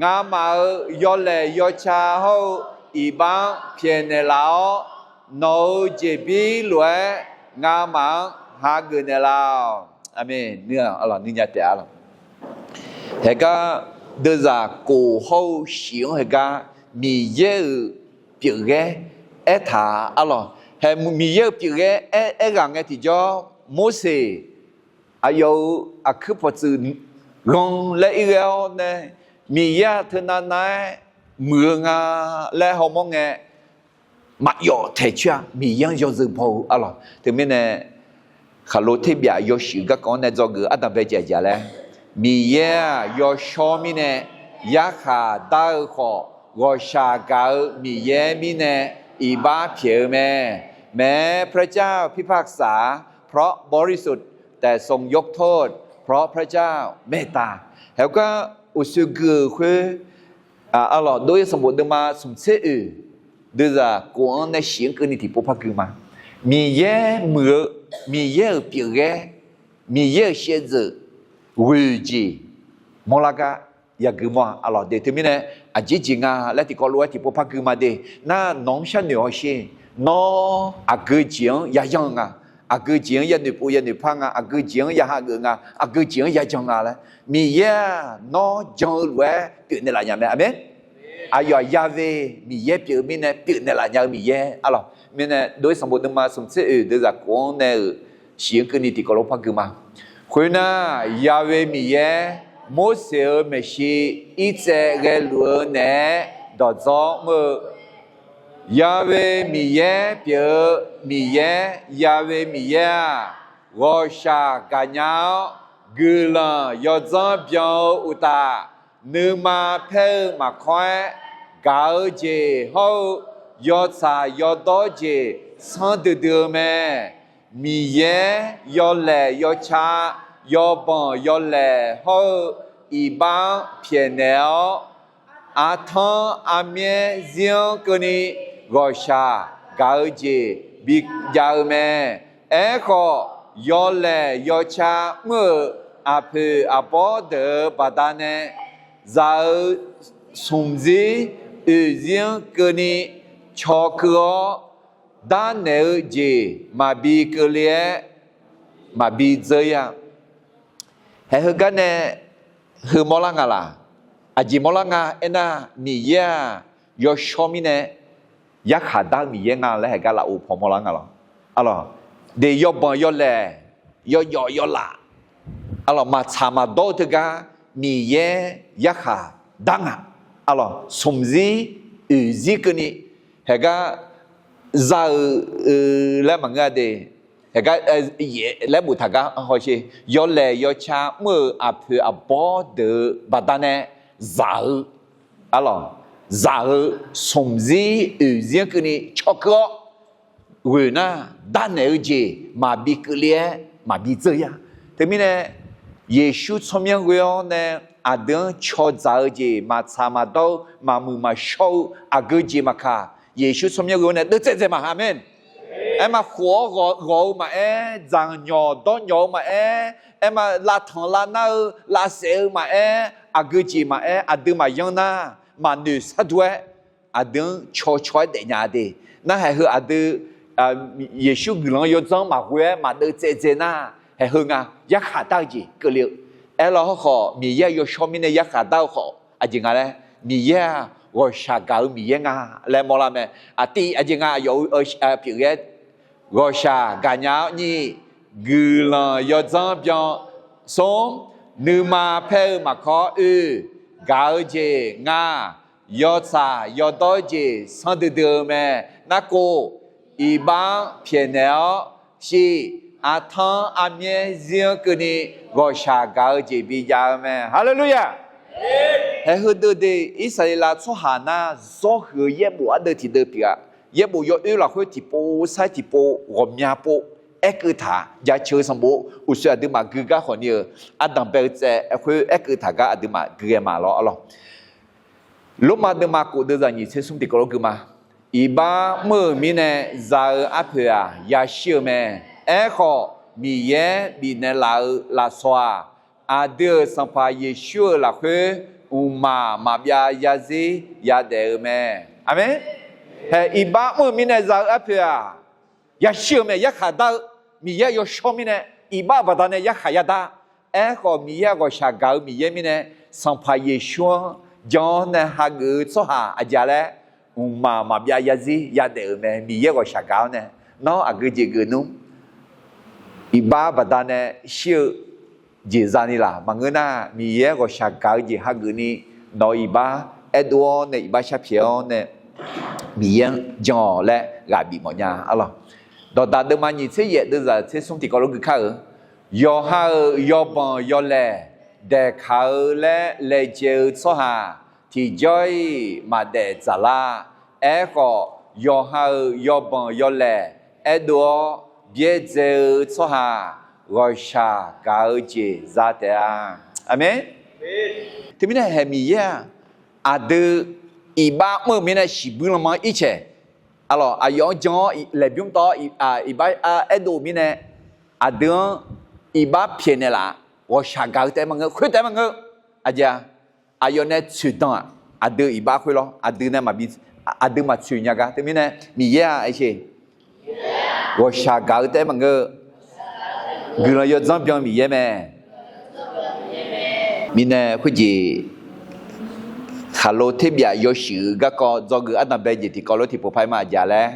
ngamaf-euq yawlaeq yawca hawr-eu iqbax-anr pyaeqnaeq laf-awr, nawq-euq jeqbir lof-aer ngamaf-anr hageuf naeq laf-awq. Aqmeq. Nuinya taef-a lawq. Haegar deuvzaq kof hawr-eu shif-anr haegar Miqyaer-euq pyeufghaer aertaq-a lawq. Hae, Miqyaer-euq pyeufghaer aer, aerghaq ngae tiqjawr, Morseq aqyawf-euq aqkuir pawqtsuif ghan laer irghae-awr nae, Miqyaer-aq teunav nav-aer muiq-eu nga laer hawmawr ngae, maqyawf taeq coer-a. Miqyaer-anr yawzeu baw-eu-a lawq. Teumirnae, khaqlo terbyaf yawshuif garkawv-anr nae dzawgeuf ardanqbae jaqjaq laer, Miqyaer-aq yawshawr mirnae yarkhaq dar-eu khawf, ghawqshaq gaq-eu Miqyaer mirnae iqbax pyaeq-eu mae. แม้พระเจ้าพิพากษา เพราะบริสุทธิ์ แต่ทรงยกโทษ เพราะพระเจ้าเมตตา Haegar uqshoe gui-euq khoer, a, arlawq, Dov-ir sanqbof deuvma smq tser oeq deuvzaq kof-anr nae shif-anr keuvni tiqpov par gui ma. Miqyaer muiq-eu, Miqyaer-euq pyeufghaer, Miqyaer-euq shaevdzeuf ghoeq jeq mawrlar gar yagui mawr-a. Arlawq de, teumirnae aqjeq jeq nga laer tiqkawv lof-aer tiqpov par gui ma de. Nar nawq-anr sharnoeq hawsher. Nawr aqgeu jeq-anr yayanr-eu nga. Aqgeu jeq-anr yanoeq pov yanoeq par nga. Aqgeu jeq-anr ya hageuf nga. Aqgeu jeq-anr yajan nga laer, Miqyaer-aq nawr jan-eu lof-aer pyeufnaeq laf nya mae. Aqmeq. Aqyawf-aq Yahweh Miqyaer pyeuf-eu mirnae pyeufnaeq laf nya-eu Miqyaer. Arlawq, mirnae Dov-ir sanqbof deuvma smq tser oeq deuvzaq kof-anr nae-euq shif-anr keuvni tiqkawv lof par gui ma. Khoernar, Yahweh Miqyaer Morseq-euq maeqshi irtsaev ghaeluf-eu naeq-aer dawqdzawr mr-eu, Yahweh Miqyaer pyeuf-eu Miqyaer, Yahweh Miqyaer-aq, ghawqshaq gaqnya-awr, guiqlanq yawdzanr byan-eu uqtaf, nuima paer-eu maqkawr-aer, gaq-eu jeq hawr-eu yawtsaq yawdawr jeq sanr duidui-eu mae. Miqyaer yawlaeq yawca, yawbanq yawlaeq hawr-eu iqbax-anr pyaeqnaeq-awr, artanr armyaer zir-anr keuvni ghawqshaq gaq-eu jeq bijav-eu mae. Aerkhawf, yawlaeq yawca mr-euq aqpoeq aqbawr deuq-euq baqdanae, zaq-euq smqzir oeqzir-anr keuvni caw keuv-awr, darnaeq-eu jeq maqbi keuvle-aer maqbi dzeur-ir-a. Haeq heugar nae heu mawrlar nga laq? Aqjeq mawrlar nga aernar, Miqyaer-aq yawshawr mirnae yarkhaq dar-eu Miqyaer nga laer haeq gar lafov paw mawrlar nga lawq. Arlawq, de yawbanq yawlaeq, yawjawf yawlaf, arlawq, maqtsaq maqdawr-eu teugar Miqyaer yarkhaq dar nga. Arlawq, smqzir oeqzir keuvni haeq gar za-euq laer maqngeur-a de. Haeq gar yaef laer boftaq gar hawsher. Yawlaeq yawca mr-euq aqpoeq aqbawr deuq-euq baqdanae zaq-eu, arlawq, zaq-eu smqzir oeqzir-anr keuvni caw keuv-awr, ghoeq nar darnaeq-eu jeq maqbi keuvle-aer maqbi dzeur-ir-a. Teumirnae Yeqsur tsawrmyanr ghoe-awr nae aqdui-anr caw dzaq-eu jeq maqtsaq maqdawr-eu maqmuiq maqshawr-eu aqgeu jeq maqkaq, Yeqsur tsawrmyanr ghoe-awr nae deuvtsaev dzae maqha. Aqmeq. Aerma khof-awr ghawq-eu maqaer, dzaqnyawq dawrnyawq-eu maqaer, aerma lavtanq lavnar-eu lavsaef-eu maqaer, aqgeu jeq maqaer, aqdui maqyanr nar maqnoeq sharduq-aer aqdui-anr caw caw-aer daefnya de. Nar haeq heu aqdui Yeqsur guiqlanq yawdzanr maqghoe-aer maqdeuv tsaevdzae nar, haeq heu nga yarkhaq dar-eu jeq keuvle-eu. Aerlawr hawrkhawf Miqyaer yawshawr mirnae yarkhaq dar-eu khawf aqjeq nga laer, Miqyaer-aq ghawqshaq gaq-eu Miqyaer nga laer mawrlar mae. Aqtiv aqjeq nga, aqyawf-eu pyeufghae ghawqshaq gaqnya-awr nyiq, guiqlanq yawdzanr byan, smr, nuima paer-eu maqkawr oe, gaq-eu jeq nga, yawtsaq yawdawr jeq sanr duidui-eu mae. Narkov, iqbax-anr pyaeqnaeq-awr, shiq, aqtanr armyaer zir-anr keuvni ghawqshaq gaq-eu jeq bijav-eu mae. Haleluya! Haeq heudeuv de, Irsaqleqlav tsawrhaq nar zawr huiq-eu yaerbof ardeuv tiqdeuv pyeuf-a. Yaerbof yawoer lafkhoer tiqpov sar-aer tiqpov ghawqmya pov aerkeuv taq-a. Jaceuq-eu sanqbof uqshoe aqduimaf gui gar khawfni-euq ardanq bae-eu tsaev khoer aerkeuv taq gar aqduimaf gui ghae ma lawr, arlawr. Lormav deuvma kof deuvzaq nyiq tser smr tiqkawv lof gui ma. Iqbax mr-euq mirnae za-eu arpoeq-aq, yashir-eu mae. Aerkhawf, Miqyaer bifnaeq laf-euq lafsawq-aq, aqdui-euq Sanqpaq Yeqsur-euq lafkhoer mqmaq maqbyav zarzir yadaef-eu mae. Aqmeq. Hae, iqbax mr-euq mirnae za-eu arpoeq-aq, yashir-eu mae, yarkhaq dar-eu, Miqyaer yawshawr mirnae, iqbax baqdanae yarkhaq yadar. Aerkhawf, Miqyaer ghawqshaq gaq-eu Miqyaer mirnae, Sanqpaq Yeqsur-anr jan-awr nae hageuf-eu tsawrhaq aqjeq laer, mqmaq maqbyav zarzir yadaef-euq mae. Miqyaer ghawqshaq gaq-awr nae, nawr aqgeu jeq geuf nmr. Iqbax baqdanae shir-eu jeq zani laq maqngeur nar, Miqyaer ghawqshaq gaq-eu jeq hageuf ni, nawq-eu iqbax aerdov-awr nae, iqbax sharpyaeq-awr nae, Miqyaer-anr jan-awq laer ghaq bif mawf nya arlawq. Dawqdaq deuvma nyiq tser yaef deuvzaq tser smr tiqkawv lof gui kar-euq, yawqha-euq yawbanq yawlaeq daeqkaq-eu laer laejae-eu tsawrhaq tiqjawr-iq maqdaef dzaqlar. Aerkhawf, yawqha-euq yawbanq yawlaeq aerdov-awr byaerdzae-eu tsawrhaq ghawqshaq gaq-eu jeq za taef-a. Aqmeq. Teumirnae hae Miqyaer-aq, aqdui iqbax mr-eu mirnae shiqbuir lanma-anr ircaeq, arlawq, aqyawf-anr jan-awr laeqbymr tawv-awr iqbax aerdov-eu mirnae, aqdui-anr iqbax pyaeqnaeq laf, ghawqshaq gaq-eu taef-aer maqngeur, khoer taef-aer maqngeur. Aqjeq-a, aqyawf nae tsoeqdan-aq, aqdui iqbax khoer lawr, aqdui nae maqbi, aqdui maqtsoeq nya gar. Teumirnae Miqyaer-aq, aer sher, ghawqshaq gaq-eu taef-aer maqngeur. Guiqlanq yawdzanr byan Miqyaer mae. Mirnae khoerjeq khaqlo terbyaf yawshuif-eu garkawv dzawgeuf ardanqbae jeq tiqkawv lof tiqpov paq-aer ma aqjeq laer,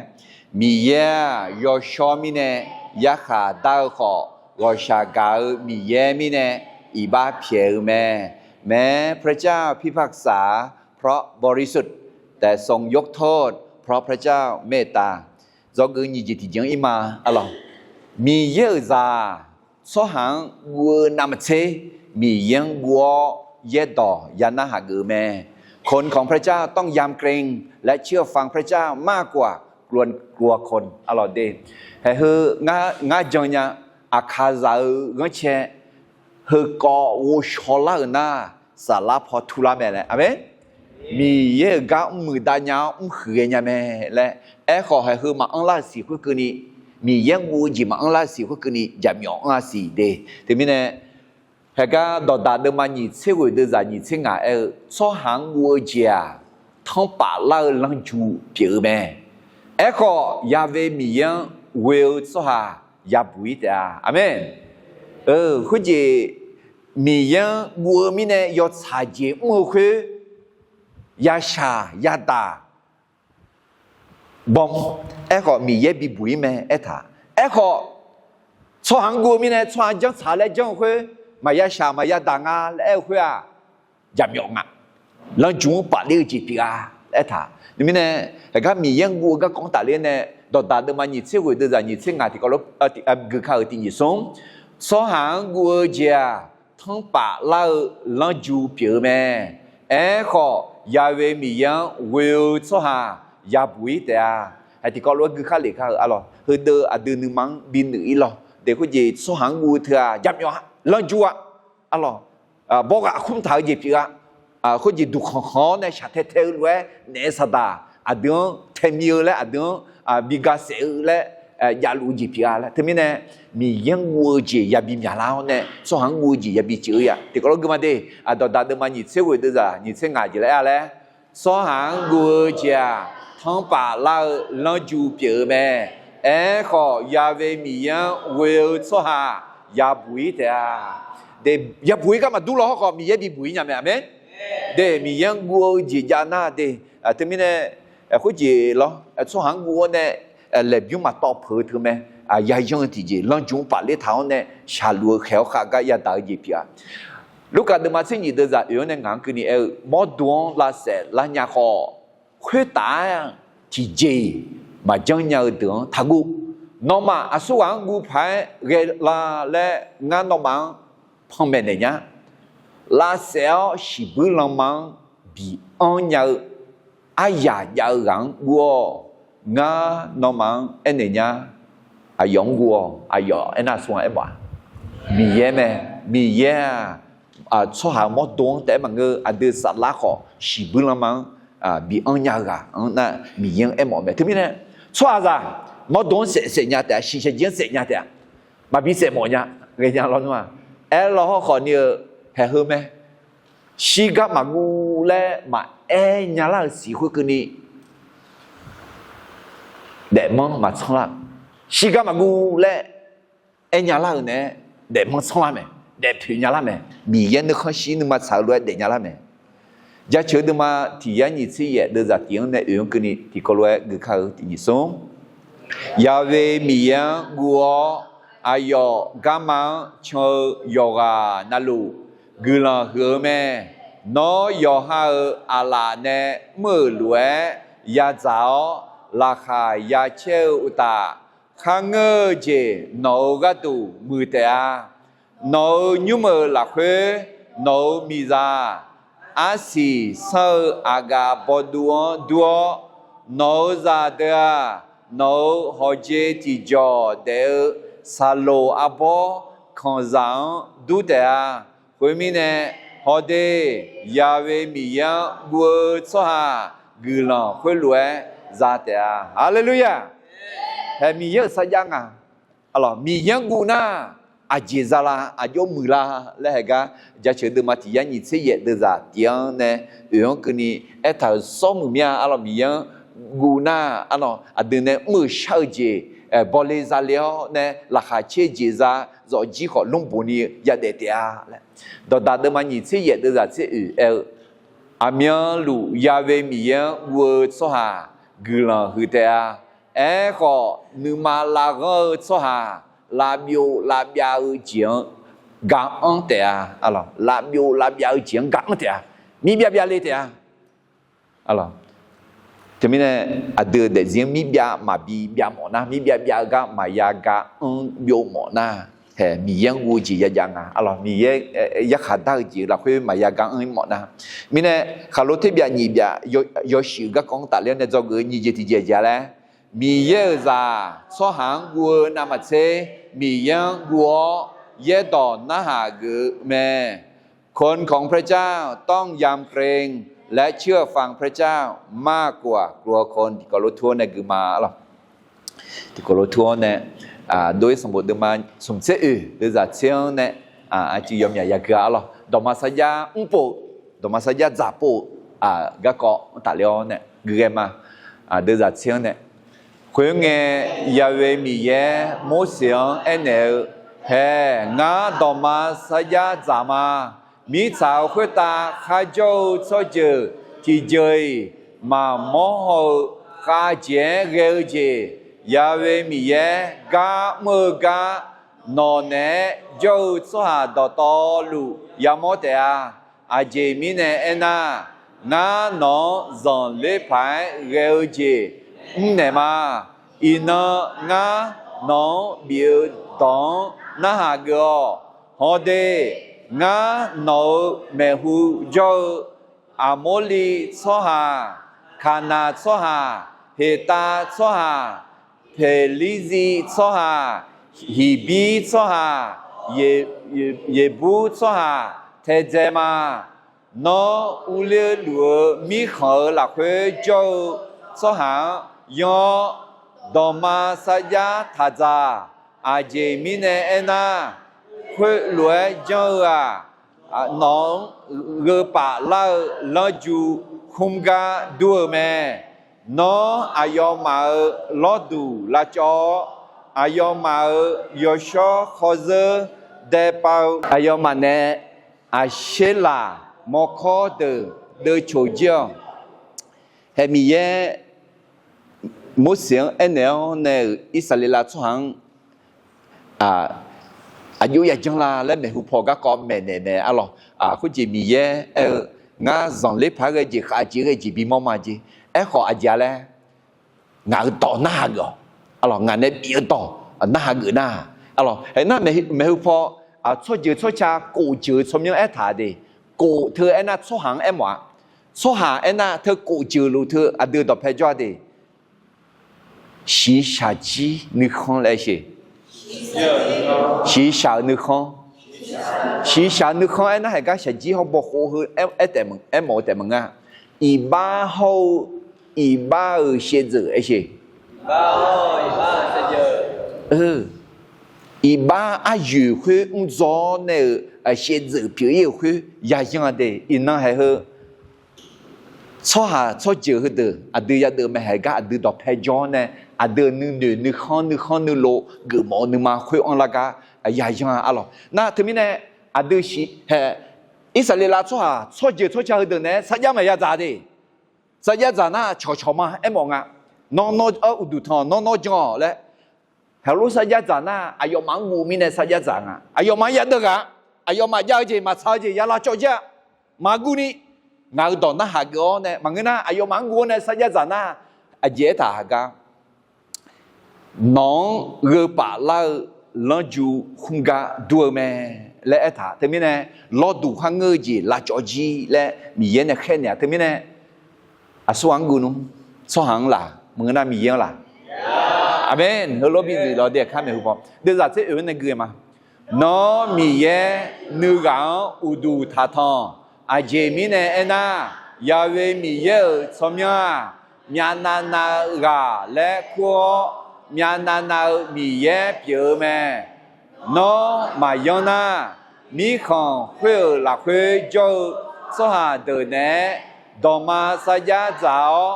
Miqyaer-aq yawshawr mirnae yarkhaq dar-eu khawf, ghawqshaq gaq-eu Miqyaer mirnae iqbax pyaeq-eu mae. แม้พระเจ้าพิพากษาเพราะบริสุทธิ์ แต่ทรงยกโทษเพราะพระเจ้าเมตตา Dzawgeuf nyiq jeq tiqjeq-anr ir ma, arlawq. Miqyaer-euq zaq-aq, tsawrhaq-anr guv-eu navmaqtser, Miqyaer-anr guv-awr yaerdawq ya narhaq geuf-eu mae. คนของพระเจ้าต้องยำเกรง และเชื่อฟังพระเจ้ามากกว่ากลัวคน arlawq de. Haeq heu ngar jan nya, aqkaqzaq-eu ghanrcae heukawv ghovshaw lar-euq nar, saflar paw turlar mae laer. Aqmeq. Miqyaer-euq gar mrmuiq dav nya-awr mrhuiq ghae nya mae laer. Aerkhawf, haeq heu maqanr lar-eu siq khoerkeuvni, Miqyaer-anr guv-eu jeq maqanr lar-eu siq khoerkeuvni, jaqmyawf anr-a siq de. Teumirnae, haeq gar dawqdaq deuvma nyiq tser ghoeq deuvzaq nyiq tser ngaq aer-eu, tsawrhaq-anr guv-eu jeq-aq, tanrpaf lar-eu lanrju pyeuf-eu mae. Aerkhawf, Ya've Miqyaer-anr ghoe-eu tsawrhaq yabuq-ir taef-a. Aqmeq. Khoerjeq, Miqyaer-anr guv-eu mirnae yawtsaq jeq mr-eu khoer, yashaq yadaq bawm. Aerkhawf, Miqyaer bibuq-ir mae aertaq. Aerkhawf, tsawrhaq-anr guv-eu mirnae tsawrhaq janr tsaq laer janr-eu khoer, maqya shaq maqya daq nga laer aer-eu khoer-aq, jaqmyawf nga. Lanrju-anr pafler-eu jeq pyeuf-a laer aertaq. Teumirnae, haeq gar Miqyaer-anr guv-eu garkawv-anr tafler nae, dawqdaq deuvma nyiq tser ghoeq deuvzaq nyiq tser ngaq tiqkawv lof gui kar-euq tiq nyiq smr, tsawrhaq-anr guv-eu jeq-aq, tanrpaf lar-eu lanrju pyeuf-eu mae. Aerkhawf, Ya've Miqyaer-anr ghoe-eu tsawrhaq yabuq-ir taef-a. Haeq tiqkawv lof-aer gui kar lef kar-eu arlawq, heudeuv aqdui nuima-anr binuif-ir lawr. Daeq khoerjeq tsawrhaq-anr guv-eu teu-aq jaqmyawf-a, lanrju-a, arlawq, bawrghaq khmr taq-eu jeq pyeuf-a. Khoerjeq duqkhanq khanq-awr nae shaqtae tae-eu lof-aer naef saqdaq aqdui-anr taemi-eu laer, aqdui-anr bi ga saef-eu laer, javluf-eu jeq pyeuf-a laer. Teumirnae, Miqyaer-anr guv-eu jeq yabi myaqlar-awr nae tsawrhaq-anr guv-eu jeq yabi ceuv-ir-a. Tiqkawv lof gui ma de. Dawqdaq deuvma nyiq tser ghoeq deuvzaq nyiq tser ngaq jeq laer aer-a laer, tsawrhaq-anr guv-eu jeq-aq, tanrpaf lar-eu lanrju pyeuf-eu mae. Aerkhawf, Ya've Miqyaer-anr ghoe-eu tsawrhaq yabuq-ir taef-a. Yabuq-ir gar maqdur law hawrkhawf, Miqyaer bibuq-ir nya mae. Aqmeq. De, Miqyaer-anr guv-eu jeq jav nar de. Teumirnae, khoerjeq lawr, tsawrhaq-anr guv-awr nae laeqbymr maqtawv peuq-eu teu mae. Yayanr-eu tiqjeq, lanrju-anr pafler taq-awr nae shaqluf-eu khaeq-awr khav gar yadaq-eu jeq pyeuf-a. Lurkaf deuvma tser nyiq deuvzaq oeq-anr nae ngaq-anr keuvni aer-eu, mawrdo-anr lavsaef lar nya khawf, khoertav-aer tiqjeq-iq maqjanr nya-eu deuq-anr taqguv. Nawmaf aqsurghaq-anr guv paq-aer ghae la laer ngar nawmaf-anr panmaeq naeq nya. Lavsaef-awr shiqbuir lanma-anr bianr nya-eu aryaq jav-eu ghaq-anr guv-awq. Ngar nawmaf-anr aernaeq nya. Aqyawf-anr guv-awq. Aqyawf aernar aqsur-aq aermawf-a, Miqyaer mae. Miqyaer-aq, tsawrhaq mawrdo-anr taef-aer maqngeur, aqdui saflar khawf shiqbuir lanma-anr bi anr nya-eu ghaq-anr nar Miqyaer-anr aermawf mae. Teumirnae tsawrhaqzaq mawrdo-anr saef saef nya taef-a, shiqshaq jir-anr saef nya taef-a, maqbi saef mawf nya ghaenya lawnmr-aq, aerlaw hawrkhawf ni-eu haeq heu mae. Shirgar maqguv laer maqaer nya lar-euq siq khoerkeuvni daefmanr maqtsanr lar-eu. Shirgar maqguv laer aer nya lar-euq naeq-aer daefmanr tsanr lar mae, daefpoeq nya lar mae. Miqyaer nuikhanr shir nuima tsaq-eu lof-aer daef nya lar mae. Jaceuq-eu deuvma tiq yar nyiq tser yaef deuvzaq tiq-anr nae oeq-anr keuvni tiqkawv lof-aer gui kar-eu tiq nyiq smr. Yaqve Miqyaer-anr guv-awr, aqyawf garma-anr can-eu yawqghaq navluf guiqlanq huiq-eu mae. Nawr yawqha-euq aqlaf nae mr-euq lof-aer yadzaq-awr, laqkhaq ya caer-eu uqtaf, kharngeur-eu jeq nawq-euq gharduq muiq taef-a. Nawq-euq nymr-euq lafkhoer nawq-euq miqzaq arsiq sanr-eu aqgaf bawduv-anr dur-awr, nawq-euq zaqdeuq-aq, nawq-euq hawqjeq tiqjawq daef-eu saqloq arbawr kanqzaq-anr dur taef-a. Khoermirnae, hawde, Yaqve Miqyaer-anr guv-eu tsawrhaq guiqlanq khoerlof-aer za taef-a. Haleluya! Haeq Miqyaer-euq sarjax nga. Aqlawq, Miqyaer-anr guv nar, aqjeq za la, aqjox muiq la laer haeq gar, jaceuq deuvma tiq yar nyiq tser yaef deuvzaq tiq-anr nae oeq-anr keuvni aertaq-euq sawr muiq mir-a. Aqlawq, Miqyaer-anr guv nar, aqlawq, aqdui nae mr-euq shar-eu jeq bawle zale-awr nae laqkhaq caer jeq za, zawfjir khawf lmr boq ni yadaef taef-a laer. Dawqdaq deuvma nyiq tser yaef deuvzaq tser oeq aer-eu, aqmyanluf Yaqve Miqyaer-anr guv-eu tsawrhaq guiqlanq huiq taef-a. Aerkhawf, nuima lavghanr-eu tsawrhaq lavbyov lavbyav-eu jeq-anr ga anr taef-a. Aqlawq, lavbyov lavbyav-eu jeq-anr ga anr taef-a. Mirbyav byav le taef-a. Aqlawq, teumirnae aqdui-euq daefzir-anr mirbyav maqbi byav mawf nar, mirbyav byav-eu gar maqya ga anr byov mawf nar, haeq Miqyaer-anr guv-eu jeq yajav nga. Aqlawq, Miqyaer yarkhaq dar-eu jeq lafkhoer maqya ga anr-ir mawf nar. Mirnae, khaqlo terbyav nyiq byav yawshuif-eu garkawv-anr tafler-awr nae dzawgeuf-eu nyiq jeq tiqjeq jeq-a laer, Miqyaer-euq zaq tsawrhaq-anr guv-eu navmaqtser Miqyaer-anr guv-awr yaerdawq narhaq geuf-eu mae. คนของพระเจ้าต้องยำเกรงและเชื่อฟังพระเจ้า มากกว่ากลัวคน tiqkawv lof tur-awr nae gui ma lawq. Tiqkawv lof tur-awr nae, dov-ir sanqbof deuvma smq tser oeq deuvzaq tser-anr nae, aqcuiv yawmyaq yagui-a lawq. Dawqma sarjax mrpov, dawqma sarjax dzaqpov-eu garkawv-anr tafler-awr nae gui ghae ma. Deuvzaq tser-anr nae, khoerngae, Yaqve Miqyaer Morseq-anr aernaeq-eu, Haeq, ngar dawqma sarjax dzaq ma. Mirtsaq-euq khoertav kharjawr-eu tsawrjeuq tiqjeuq-iq maqmawr haw-eu khavjeq-aer ghae-eu jeq, Yaqve Miqyaer gar mr-eu gar nawq naeq-aer jawr-eu tsawrhaq dawqtawvluf yamawr taef-a. Aqjeq mirnae aernar, ngar nawq-anr zanqler paq-aer ghae-eu jeq mrnaeq ma. Iqnan ngar nawq-anr bif-eu dawq-anr narhaq geuf-awq. Hawde, ngar nawq-euq maeqhu jawr-eu Aqmorliv tsawrhaq, Kaqnaq tsawrhaq, Heqtav tsawrhaq, Peqlirziv tsawrhaq, Hiqbir tsawrhaq, Yeqbur tsawrhaq taedzae ma. Nawr, urler luf-eu mirkhanq-euq lafkhoer jawr-eu tsawrhaq-anr yanr-awr, dawqma sarjax taq dzaq. Aqjeq mirnae aernar, khoerlof-aer janr-eu-aq, nawq-anr gheu paf lar-eu lanrju khmr gar dur-eu mae. Nawr, aqyawfmaf-euq lawrduq lavcawv-awr, aqyawfmaf-euq yawshawr khawr zeur daepav-eu, aqyawfmaf nae Aqserlaq mawrkawr deuq deuvcoq jir-awq. Haeq Miqyaer Morseq-anr aernaeq-awr nae-euq Irsaqleqlav tsawrhaq-anr aqjox yajanr la laer maeqhu paw garkawv maeqnaeq mae. Arlawq, khoerjeq Miqyaer aer-eu, ngar zanqler paq-aer ghae jeq khavjeq ghae jeq bimawr ma jeq. Aerkhawf aqjeq-a laer, ngaq-euq dawq narhaq geuf-awq. Arlawq, ngaq nae bif-eu dawq narhaq geuf nar, arlawq, aernar maeqhu paw tsawrjeuq tsawrca kof jeuq-eu tsawrmyanr aertaq de. Kof teu aernar tsawrhaq-anr aermawf-a. Tsawrhaq aernar teu kof jeuq luf teu aqdui dawqpae jawr-a de. Shiqshaq jir nuikhanr laer sheq. Shiqshaq-euq nuikhanr. Shiqshaq nuikhanr aernar haiq gar shaqjir hawr baw khov heu aer taef, aermawf-eu taef maqngeur-a. Iqbax hawr-eu iqbax-euq shaevdzeuf aer sheq. Iqbax aryoeq khoer mrdzaw-awr nae-euq shaevdzeuf pyeuf-ir-euq khoer yayanr-a de. Iqnan haeq heu tsawrhaq tsawrjeuq heudeuq aqdui yadeuv mae haeq gar aqdui dawqpae jawr-awr nae, aqdui-euq nuinoeq nuikhanr nuikhanr nuilov geufmawf-eu nuima khoer anrlar gar yayanr-a arlawq. Nar teumirnae aqdui shiq haeq Irsaqleqlav tsawrhaq tsawrjeuq tsawrca heudeuq naeq-aer sarjax maqya dzaq de. Sarjax dzaq nar cawqcawq ma aermawf nga. Nawr nawr-anr uqduq tanq-awq, nawr nawr jan-awq laer. Heulof sarjax dzaq nar aqyawfmaf-anr guv mirnae sarjax dzaq nga. Aqyawfmaf-anr yadeuv ghaq, aqyawfmaf jav-eu jeq maqtsaq-eu jeq ya lavcawv jir-a. Maqguv ni ngaq-euq dawq narhaq geuf-awr nae maqngeur nar aqyawfmaf-anr guv-awr nae sarjax dzaq nar, aqjeq aertaq haq gar Nawq-anr gheu paf lar-eu lanrju khmr gar dur-eu mae laer aertaq. Teumirnae lawrduq kharngeur-eu jeq lavcawv jir laer Miqyaer nae khaer naeq-a. Teumirnae aqsurghaq-anr guv nmr. Tsawrhaq-anr laq, maqngeur nar Miqyaer-anr laq. Aqmeq. Heulof bi noeq lawq de, aqkar maeqhu paw deuvzaq tser oeq-anr nae gui-eu ma. Nawr Miqyaer nuighaq-anr uqduq taqtanq. Aqjeq mirnae aernar, Ya'we Miqyaer-euq tsawrmyanr-aq, myavnav nav-eu ghaq laer kur-awr, myavnav nav-eu Miqyaer pyeuf-eu mae. Nawr maqyanr nar, mirkhanq khoer-euq lafkhoer jawr-eu tsawrhaq deuq naeq-aer dawqma sarjax dzaq-awr,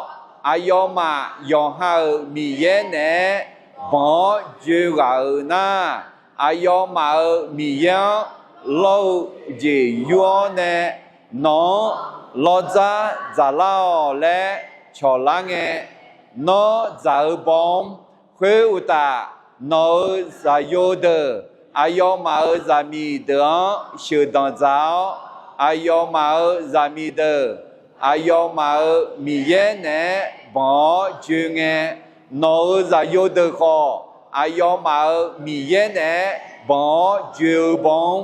aqyawfmaf yawqha-euq Miqyaer naeq-aer banq-awr joe ghaq-euq nar, aqyawfmaf-euq Miqyaer-anr lawr-eu jeq yur-awr nae nawq-anr lawrdzar dzaqlar-awq laer cawqlar ngae, nawr dzaq-eu baw-anr khoeruqtaf, nawq-euq zaqyo deuq aqyawfmaf-euq zaqmiq deuq-anr sheuqdanq dzaq-awr, aqyawfmaf-euq zaqmiq deuq aqyawfmaf-euq Miqyaer naeq-aer banq-awr joe ngae, nawq-euq zaqyo deuq khawf aqyawfmaf-euq Miqyaer naeq-aer banq-awr joe-eu baw-anr,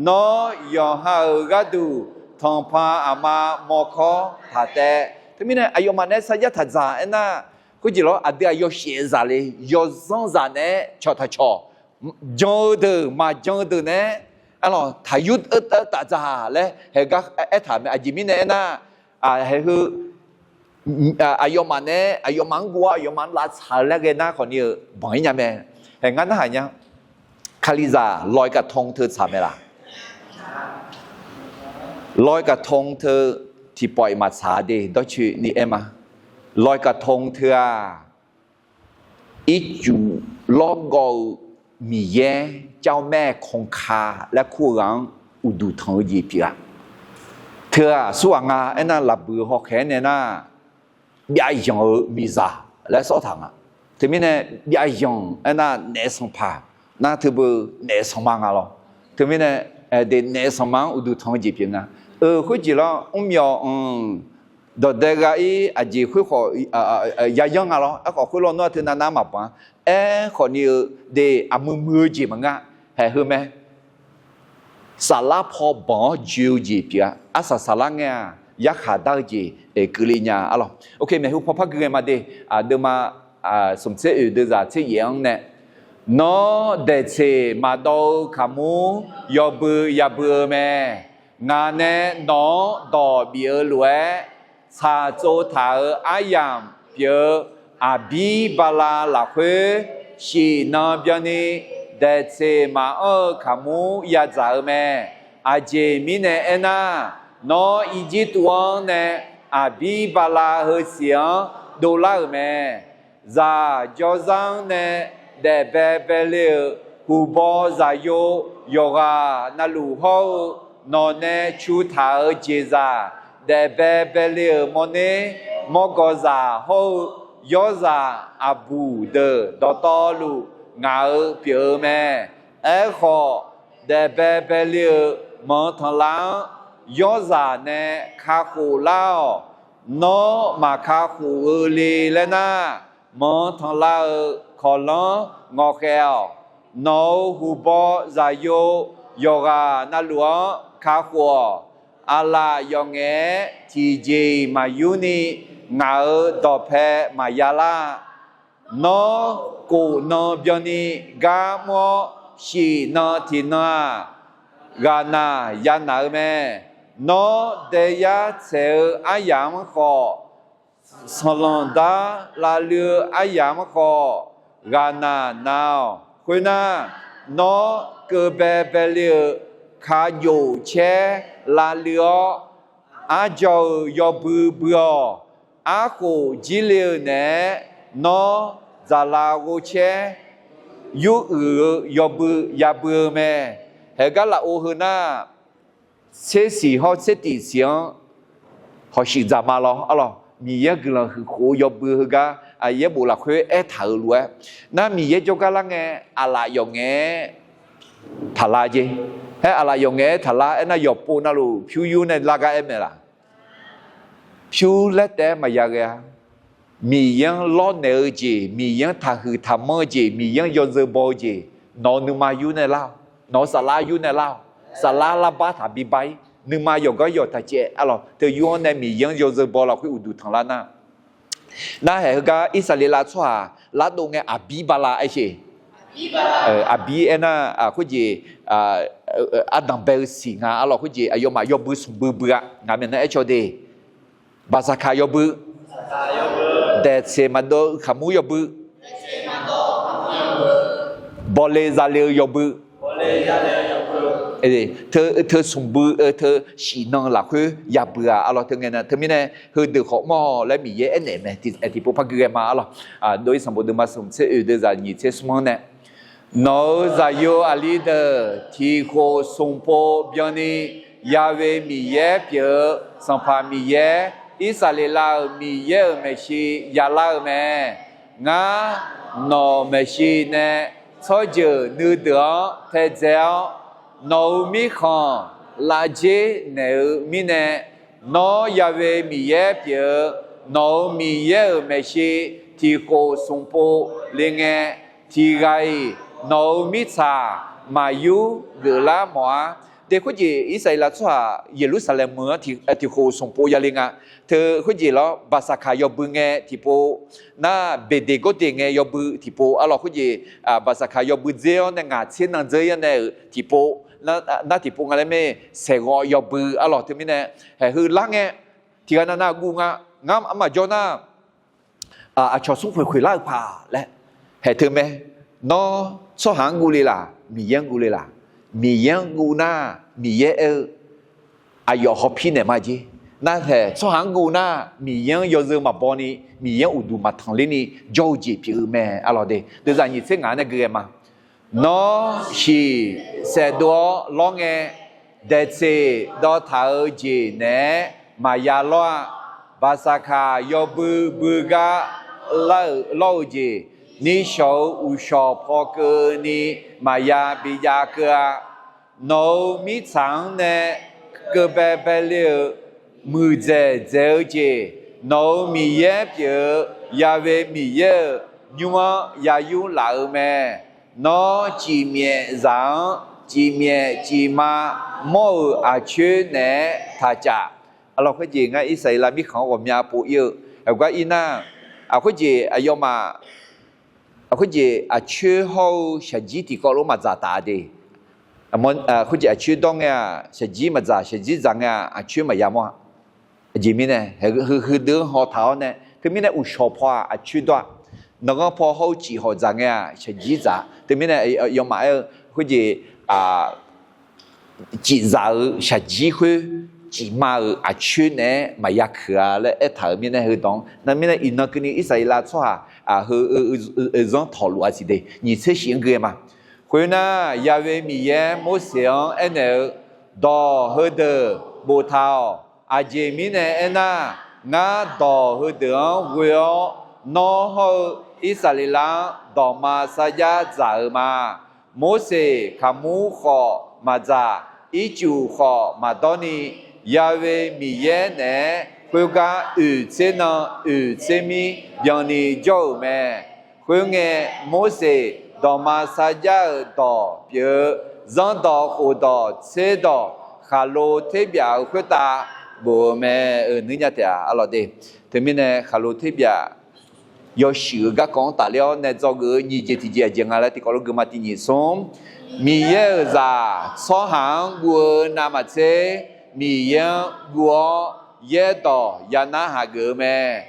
nawr yawqha-euq gharduq tanqpaq aqma mawrkawr taq taev. Teumirnae aqyawfmaf naeq-aer sarjax taq dzaq aernar, khoerjeq lawr aqdui aqyawf shaef-eu zaq le, yawzanr zaq naeq-aer cawq taq cawq, jan-eu deuq maqjan-eu deuq naeq-aer arlawq taq yur-eu taf dzaq laer haegar aertaq mae. Aqjeq mirnae aernar, haeq heu aqyawfmaf naeq-aer aqyawfmaf-anr guv-awr aqyawfmaf-anr lavtsaq-eu laer ghae nar khawfni-eu banq-ir nya mae. Haeq ngar narhaq nya. Kalizaq ลอยกระทง teu tsaq mae laq? ลอยกระทง teu tiqpawf-iq maqtsaq de dawrcoeni aer ma. ลอยกระทง teu-aq, ircuf lawrgawv-eu Miqyaer jar-awr maer-aer kanka laer kur-eu ghaq-anr uqduq tanq-eu jeq pyeuf-a. Teu-aq aqsurghaq nga aernar, laqbuiq hawkhaeq-aer nae nar, byavyanq-eu miqzaq laer sawr taq nga. Teumirnae byavyanq aernar, naef sanqpaq nar teubeu naef sanqma nga lawr. Teumirnae de naef sanqma-anr uqduq tanq-eu jeq pyeuf nga. Euq khoerjeq lawr mrmyawf-anr dawqdae gha-ir aqjeq khoer khawf yayanr nga lawr. Aerkhawf khoerlof nawr teu navnav maqbanq-a. Aerkhawfni-eu de aqmuiq muiq-eu jeq maqngeur-a. Haeq heu mae. Saflar paw banq-awr joe-eu jeq pyeuf-a. Arsaq saflar ngae-aq yarkhaq dar-eu jeq keuvle nya arlawq. Ok, maeqhu paw par gui ghae ma de. Aqdeuma smq tser oeq deuvzaq tser yaef-anr nae, nawr daeqtseq maqdawv-eu kaqmur yawbui yabui-eu mae. Ngaq nae nawq-anr dawq bif-eu lof-aer, tsaqtsov taq-euq aryamq pyeuf-eu Aqbir bala lafkhoer, shif nan byanni daeqtseq maqanr-eu kaqmur yadzaq-eu mae. Aqjeq mirnae aernar, nawr Irjirtuv-anr nae Aqbir bala heusiq-anr dovlar-euq mae. Zaq jawrzar-anr nae daefbae baele-euq huqbaw zaqyo yawqghaq navluf hawr-eu, nawq nae cu taq-euq jeqzaq daefbae baele-euq mawrner mawrgawqzaq hawr-eu, yawrzaq aqbuq deuq dawqtawvluf ngaq-euq pyeuf-eu mae. Aerkhawf, daefbae baele-euq manq tanqlar-anr yawrzaq nae kakhof lar-awq. Nawr maqkakhof-eu le laer nar, manq tanqlar-euq kawqlanr ngawqkhaef-awq. Nawq-euq huqbaw zaqyo yawqghaq navluf-anr kakhof-awq. Aqlaf yawf ngaef-aer tiqjeq-iq maqyur ni, ngaq-euq dawqpae maqya lar. Nawr kof nan byanni gar mr-awr, shif nan tiqnan-aq, ghaqnaq yanaq-eu mae. Nawr daeyar tsaeq-eu aryamq-anr khawf, sanqlanq dar lavluiv-eu aryamq-anr khawf, ghaqnaq na-awq. Khoernar, nawr keuv bae bae le-euq kaqjof caer lavluiv-awr, arjawr-euq yawbui bui-awq. Arkhof jir le-eu naeq-aer, nawr dzaqlav ghov caer, yuruiq-eu yawbui yabui-eu mae. Haeqgar lafov heu nar, tser siq hawr tser tiq siq-anr hawshuif dzaq ma lawr. Arlawq, Miqyaer guiqlanq huiq khof-eu yawbui heugar, Yaerbof lafkhoer aertaq-euq lof-aer, nar Miqyaer jawrgar lar ngae, aqlaf yawf ngae-aer taqlar jeq. Haer aqlaf yawf ngae-aer taqlar aernar, yawqpov navluf pyur yur nae lar gar aer mae laq? Pyur laer taef-aer maqya ghae-a. Miqyaer-anr lawrnaeq-eu jeq, Miqyaer-anr taqhuiq taqmanr-eu jeq, Miqyaer-anr yawzeu baw-eu jeq, nawq-eu nuima yur nae lar-awq. Nawq-eu saflar yur nae lar-awq. Saflar larbar taq bibar-ir, nuima yawqgar yawq taq caev. Arlawq, teu yur-anr nae Miqyaer-anr yawzeu baw lafkhoer uqduq tanqlar nar, nar haeq heugar Irsaqleqlav tsawrhaq lardov ngae aqbir bala aer sheq. Aqbir aernar, khoerjeq, ardanq bae-eu siq nga. Arlawq, khoerjeq aqyawfmaf yawbui smq bui bui-a. Ngaq maeqnan aer caw de. Baqsaqkaq yawbui, daeqtseq maqdov-eu kaqmur yawbui, bawle zale-eu yawbui, teu smq bui-eu teu shif nan lafkhoer yabui-a. Arlawq, teu ngae na teumirnae heudeuq khawf mawr laer Miqyaer aernaeq mae. Tiqpov par gui ghae ma. Arlawq, dov-ir sanqbof deuvma smq tser oeq deuv zaq nyiq tser smr-anr nae, nawq-euq zaqyo aqli deuq tiq khof smq pov byanni, Yahweh Miqyaer pyeuf-eu Sanqpaq Miqyaer, Irsaqleqlav-euq Miqyaer-euq maeqshi yalar-eu mae. Ngar nawq maeqshi nae tsawrjeuq nuideuq-anr taedzae-awr, nawq-euq mirkhanq lavjer naeq-eu mirnae, nawr Yahweh Miqyaer pyeuf-eu nawq-euq Miqyaer-euq maeqshi tiq khof smq pov le ngae, tiq ghaq-iq nawq-euq mirtsaq maqyur geuflar mawf-ar. De khoerjeq Irsaqleqlav tsawrhaq Yeqlursaqlaeq meuq-anr tiq khof smq pov yale nga. Teu khoerjeq lawr, Baqsaqkaq yawbui ngae tiqpov, nar Beqdeqgawrdeq ngae yawbui tiqpov. Arlawq, khoerjeq Baqsaqkaq yawbui dzer-awr nae ngaq tser nan dzeur-ir-anr nae-euq tiqpov, nar tiqpov nga laer mae. Saeqghawv yawbui. Arlawq, teumirnae haeq heu lar ngae, tiq ghaq navnav guv nga. Ngar armaf jawr nar, aqcawq smr khoeq khoeq lar-eu paq laer haeq teu mae. Nawr tsawrhaq-anr guv le laq, Miqyaer-anr guv le laq? Miqyaer-anr guv nar, Miqyaer aer-eu aqyawf hawpir naeq ma jer. Nar haeq tsawrhaq-anr guv nar, Miqyaer-anr yawzeu maqbaw ni, Miqyaer-anr uqduq maqtanq ler ni jawr-eu jeq pyeuf-eu mae. Arlawq de, deuv zaq nyiq tser ngaq-anr nae gui ghae ma. Nawr shiq saevdov-awr lawr ngae, daeqtseq dawvtaq-eu jeq naeq-aer maqya lawr-a. Baqsaqkaq yawbui bui gar lar-euq lawr-eu jeq, nishawq-euq uqshawq paw keuvni maqya bijav keuv-a. Nawq-euq mirtsaq-anr nae keuv baebae le-euq muiqdzaeq dzaeq-eu jeq, nawq-euq Miqyaer pyeuf-eu Yahweh Miqyaer-euq nymr-anr yayur laf-eu mae. Nawr cifmyaef zaq-anr cifmyaef cifma mawr-euq aqcoer naeq-aer taqcaf. Arlawq, khoerjeq ngar Irsaqleqlav mirkhanq-anr ghawqmya pov-ir-eu, aqgar ir nar, aqkhoerjeq aqyawfmaf, aqkhoerjeq aqcoer hawr-eu shaqjir tiqkawv lof maqdzaq taf de. Khoerjeq aqcoer dawr ngae-aq shaqjir maqdzaq, shaqjir dzaq ngae-aq aqcoer maqya mawr-a. Aqjeq mirnae, heudeuq-anr haw taq-awr nae, teumirnae uqshawq paw-aq aqcoer dawr-a. Nanqghanr paw hawr-eu cif hawq dzaq ngae-aq shaqjir dzaq. Teumirnae aqyawfmaf aer-eu khoerjeq cif dzaq-euq shaqjir khoer, cif ma-euq aqcoer naeq-aer maqya keuq-a laer aertaq-euq mirnae heudawq-anr. Nar mirnae iqnan keuvni Irsaqleqlav tsawrhaq heu zanr tawqluf-a siq de. Nyiq tser shif-anr gui-aer ma. Khoernar, Yahweh Miqyaer Morseq-anr aernaeq-eu, Dawq heudeuq boftaq-awq. Aqjeq mirnae aernar, ngar dawq heudeuq-anr ghoe-awr, nawr hawr-eu Irsaqleqlav-anr dawqma sarjax dzaq-euq ma. Morseq kaqmur khawf maqdzaq, ircuf khawf maqdawr ni, Yahweh Miqyaer naeq-aer khoergar oeq tser nan oeq tser mir byanni jawr-euq mae. Khoerngae, Morseq dawqma sarjax-euq dawq pyeuf-eu zanrdawq khofdawq tserdawq khaqlo terbyaf-euq khoertav bof-eu mae. Euq nuirnya taef-a. Arlawq de, teumirnae khaqlo terbyaf yawshuif-eu garkawv-anr tafler-awr nae dzawgeuf-eu nyiq jeq tiqjeq aqjeq nga laer tiqkawv lof geufma tiq nyiq smr. Miqyaer-euq zaq tsawrhaq-anr guv-eu navmaqtser Miqyaer-anr guv-awr yaerdawq ya narhaq geuf-eu mae.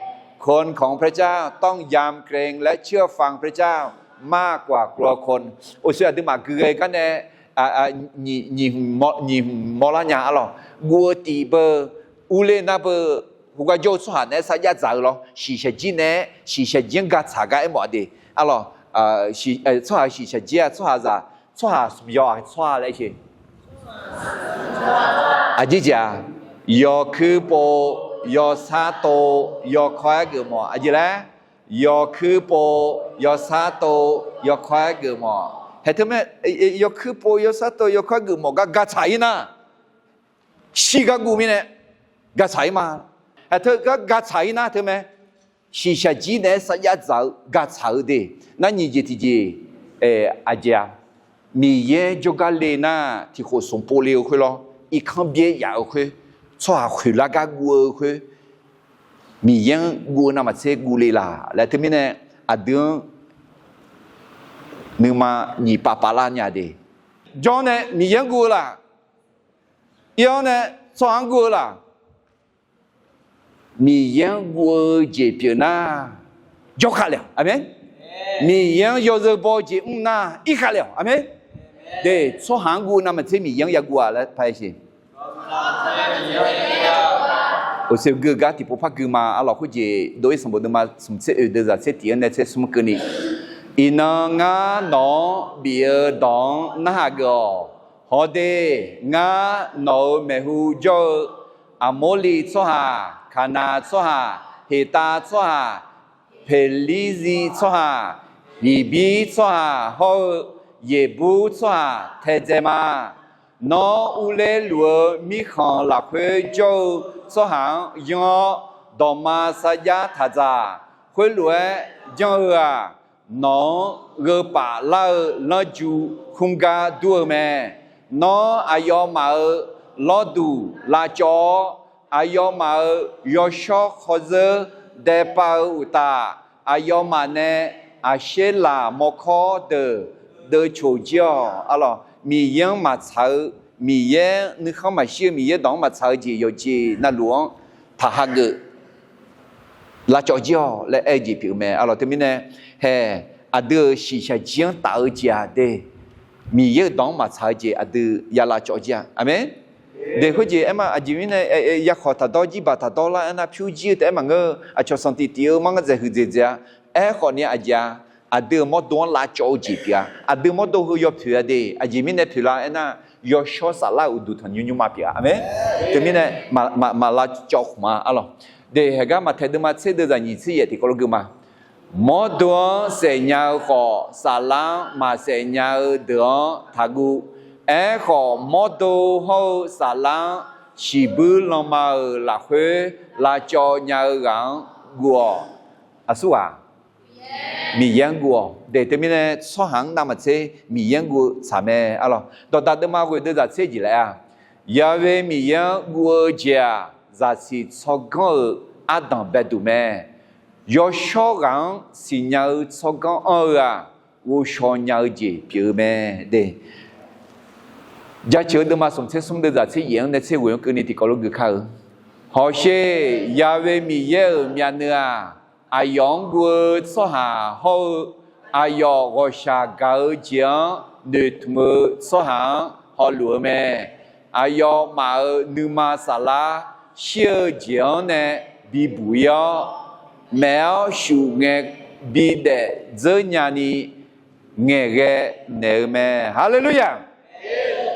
คนของพระเจ้าต้องยำเกรงและเชื่อฟังพระเจ้ามากกว่ากลัวคน Oqsoe aqduimaf gui ghae gar nae nyiq hmq mawrlar nya arlawq. Guv-eu tiq beu, urler nar beu, heugar jawr-eu tsawrhaq naeq-aer sarjax dzaq-eu lawr. Shiqshaq jir naeq-aer shiqshaq jir-anr gatsaq gar aermawf-a de. Arlawq, tsawrhaq shiqshaq jir-aq tsawrhaqzaq, tsawrhaq smq yaw-aq tsawrhaq laer sheq. Aqjeq jeq-aq, yawkuir pov, yawsar tov, yawkawr-aer geufmawf. Aqjeq laer, yawkuir pov, yawsar tov, yawkawr-aer geufmawf. Haeq teu mae, yawkuir pov, yawsar tov, yawkawr-aer geufmawf gar gatsaq-ir nar, shir gar guv mirnae gatsaq-ir ma. Haeq teu gar gatsaq-ir nar teu mae, shiqshaq jir naeq-aer sarjax dzaq-eu gatsaq-eu de. Nar nyiq jeq tiqjeq, aqjeq-aq, Miqyaer jawrgar le nar tiqkhof smq pov le-eu khoer lawr, irkanr byaer yaf-eu khoer, tsawrhaq khoeqlar gar guv-eu khoer, Miqyaer-anr guv-eu navmaqtser guv le laq laer teumirnae, aqdui-anr nuima nyiq pav pavlar nya de. Jawr nae Miqyaer-anr guv-eu laq? Ir-awr nae tsawrhaq-anr guv-eu laq? Miqyaer-anr guv-eu jeq pyeuf nar, jawrkhav le-awq. Aqmeq. Miqyaer-anr yawzeu baw-eu jeq mr nar, irkhav le-awq. Aqmeq. De, tsawrhaq-anr guv-eu navmaqtser Miqyaer-anr yaguv-aq laer paq-aer siq. Oqsoe gui-eu gar tiqpov par gui ma. Arlawq, khoerjeq dov-ir sanqbof deuvma smq tser oeq deuv zaq tser tiq-anr nae tser smr keuvni, iqnan ngar nawq-anr bif-eu dawq-anr narhaq geuf-awq. Hawde, ngar nawq-euq maeqhu jawr-eu Aqmorliv tsawrhaq, Kaqnaq tsawrhaq, Heqtav tsawrhaq, Peqlirziv tsawrhaq, Hiqbir tsawrhaq hawr-eu Yeqbur tsawrhaq taedzae ma. Nawr urler luf-eu mirkhanq lafkhoer jawr-eu tsawrhaq-anr yanr-awr, dawqma sarjax taq dzaq. Khoerlof-aer janr-eu-aq, nawq-anr gheu paf lar-eu lanrju khmr gar dur-eu mae. Nawr aqyawfmaf-euq lawrduq lavcawv-awr, aqyawfmaf-euq yawshawr khawrzeur daepav-eu uqtaf, aqyawfmaf nae aqsher laq mawrkawr deuq deuvcoq jir-awq. Arlawq, Miqyaer-anr maqtsaq-eu, Miqyaer nuikhanr maqshir-eu Miqyaer dawq-anr maqtsaq-eu jeq yawqjeq navluf-anr taq hageuf lavcawv jir-awq laer aer-eu jeq pyeuf-eu mae. Arlawq, teumirnae, hae, aqdui-euq shiqshaq jir-anr taf-eu jeq-aq de, Miqyaer-euq dawq-anr maqtsaq-eu jeq aqdui ya lavcawv jir-a. Aqmeq. De, khoerjeq aer ma. Aqjeq mirnae, yakhawq taqdawr, jirbaq taqdawr lar aernar, pyur jir-eu taef-aer maqngeur-eu, aqcawq sanqtiq tif-eu mar ngar dzaeq huiqdzaeq dzaeq-a. Aerkhawf ni aqjeq-a, aqdui-euq mawrdo-anr lavcawv-eu jeq pyeuf-a. Aqdui mawrdo heu yaw poeq-a de. Aqjeq mirnae poeqlar aernar, yawshawr saflar-euq uqduq tanqnymr nymrma pyeuf-a. Aqmeq. Teumirnae, maq lavcawv khmq-a. Arlawq, de, haegar maqtaeq deuvma tser deuv zaq nyiq tser yaef tiqkawv lof gui ma. Mawrdo-anr saefnya-eu khawf, saflar-anr maqsaef nya-eu deuq-anr taqguv. Aerkhawf, mawrdo hawr-eu saflar-anr shiqbuir lanma-euq lafkhoer lavcawv nya-eu ghaq-anr guv-awq. Aqsurghaq, Miqyaer-anr guv-awq. De, teumirnae tsawrhaq-anr navmaqtser Miqyaer-anr guv-eu tsaq mae. Arlawq, dawqdaq deuvma ghoeq deuv zaq tser jeq laer-a, Yahweh Miqyaer-anr guv-eu jeq-aq, zaqsiq tsawrganr-euq ardanq baeduq mae. Yawshawr ghaq-anr siqnya-eu tsawrganr anr-eu-aq, ghovshaw nya-eu jeq pyeuf-eu mae. De, Jaceuq-eu deuvma smq tser smr deuv zaq tser yaef-anr nae tser ghoeq-anr keuvni tiqkawv lof gui kar-eu. Hawsher, Yahweh Miqyaer-euq myavnuiv-aq, aqyawf-anr guv-eu tsawrhaq hawr-eu, aqyawf ghawqshaq gaq-eu jeq-anr noeqtmq-eu tsawrhaq-anr hawluf-eu mae. Aqyawfmaf-euq nuima saflar shir-eu jeq-anr nae bibuq-ir-awr, maef-awr shuf ngae bidaef dzeur nyani ngaeqghae naeq-eu mae. Haleluya!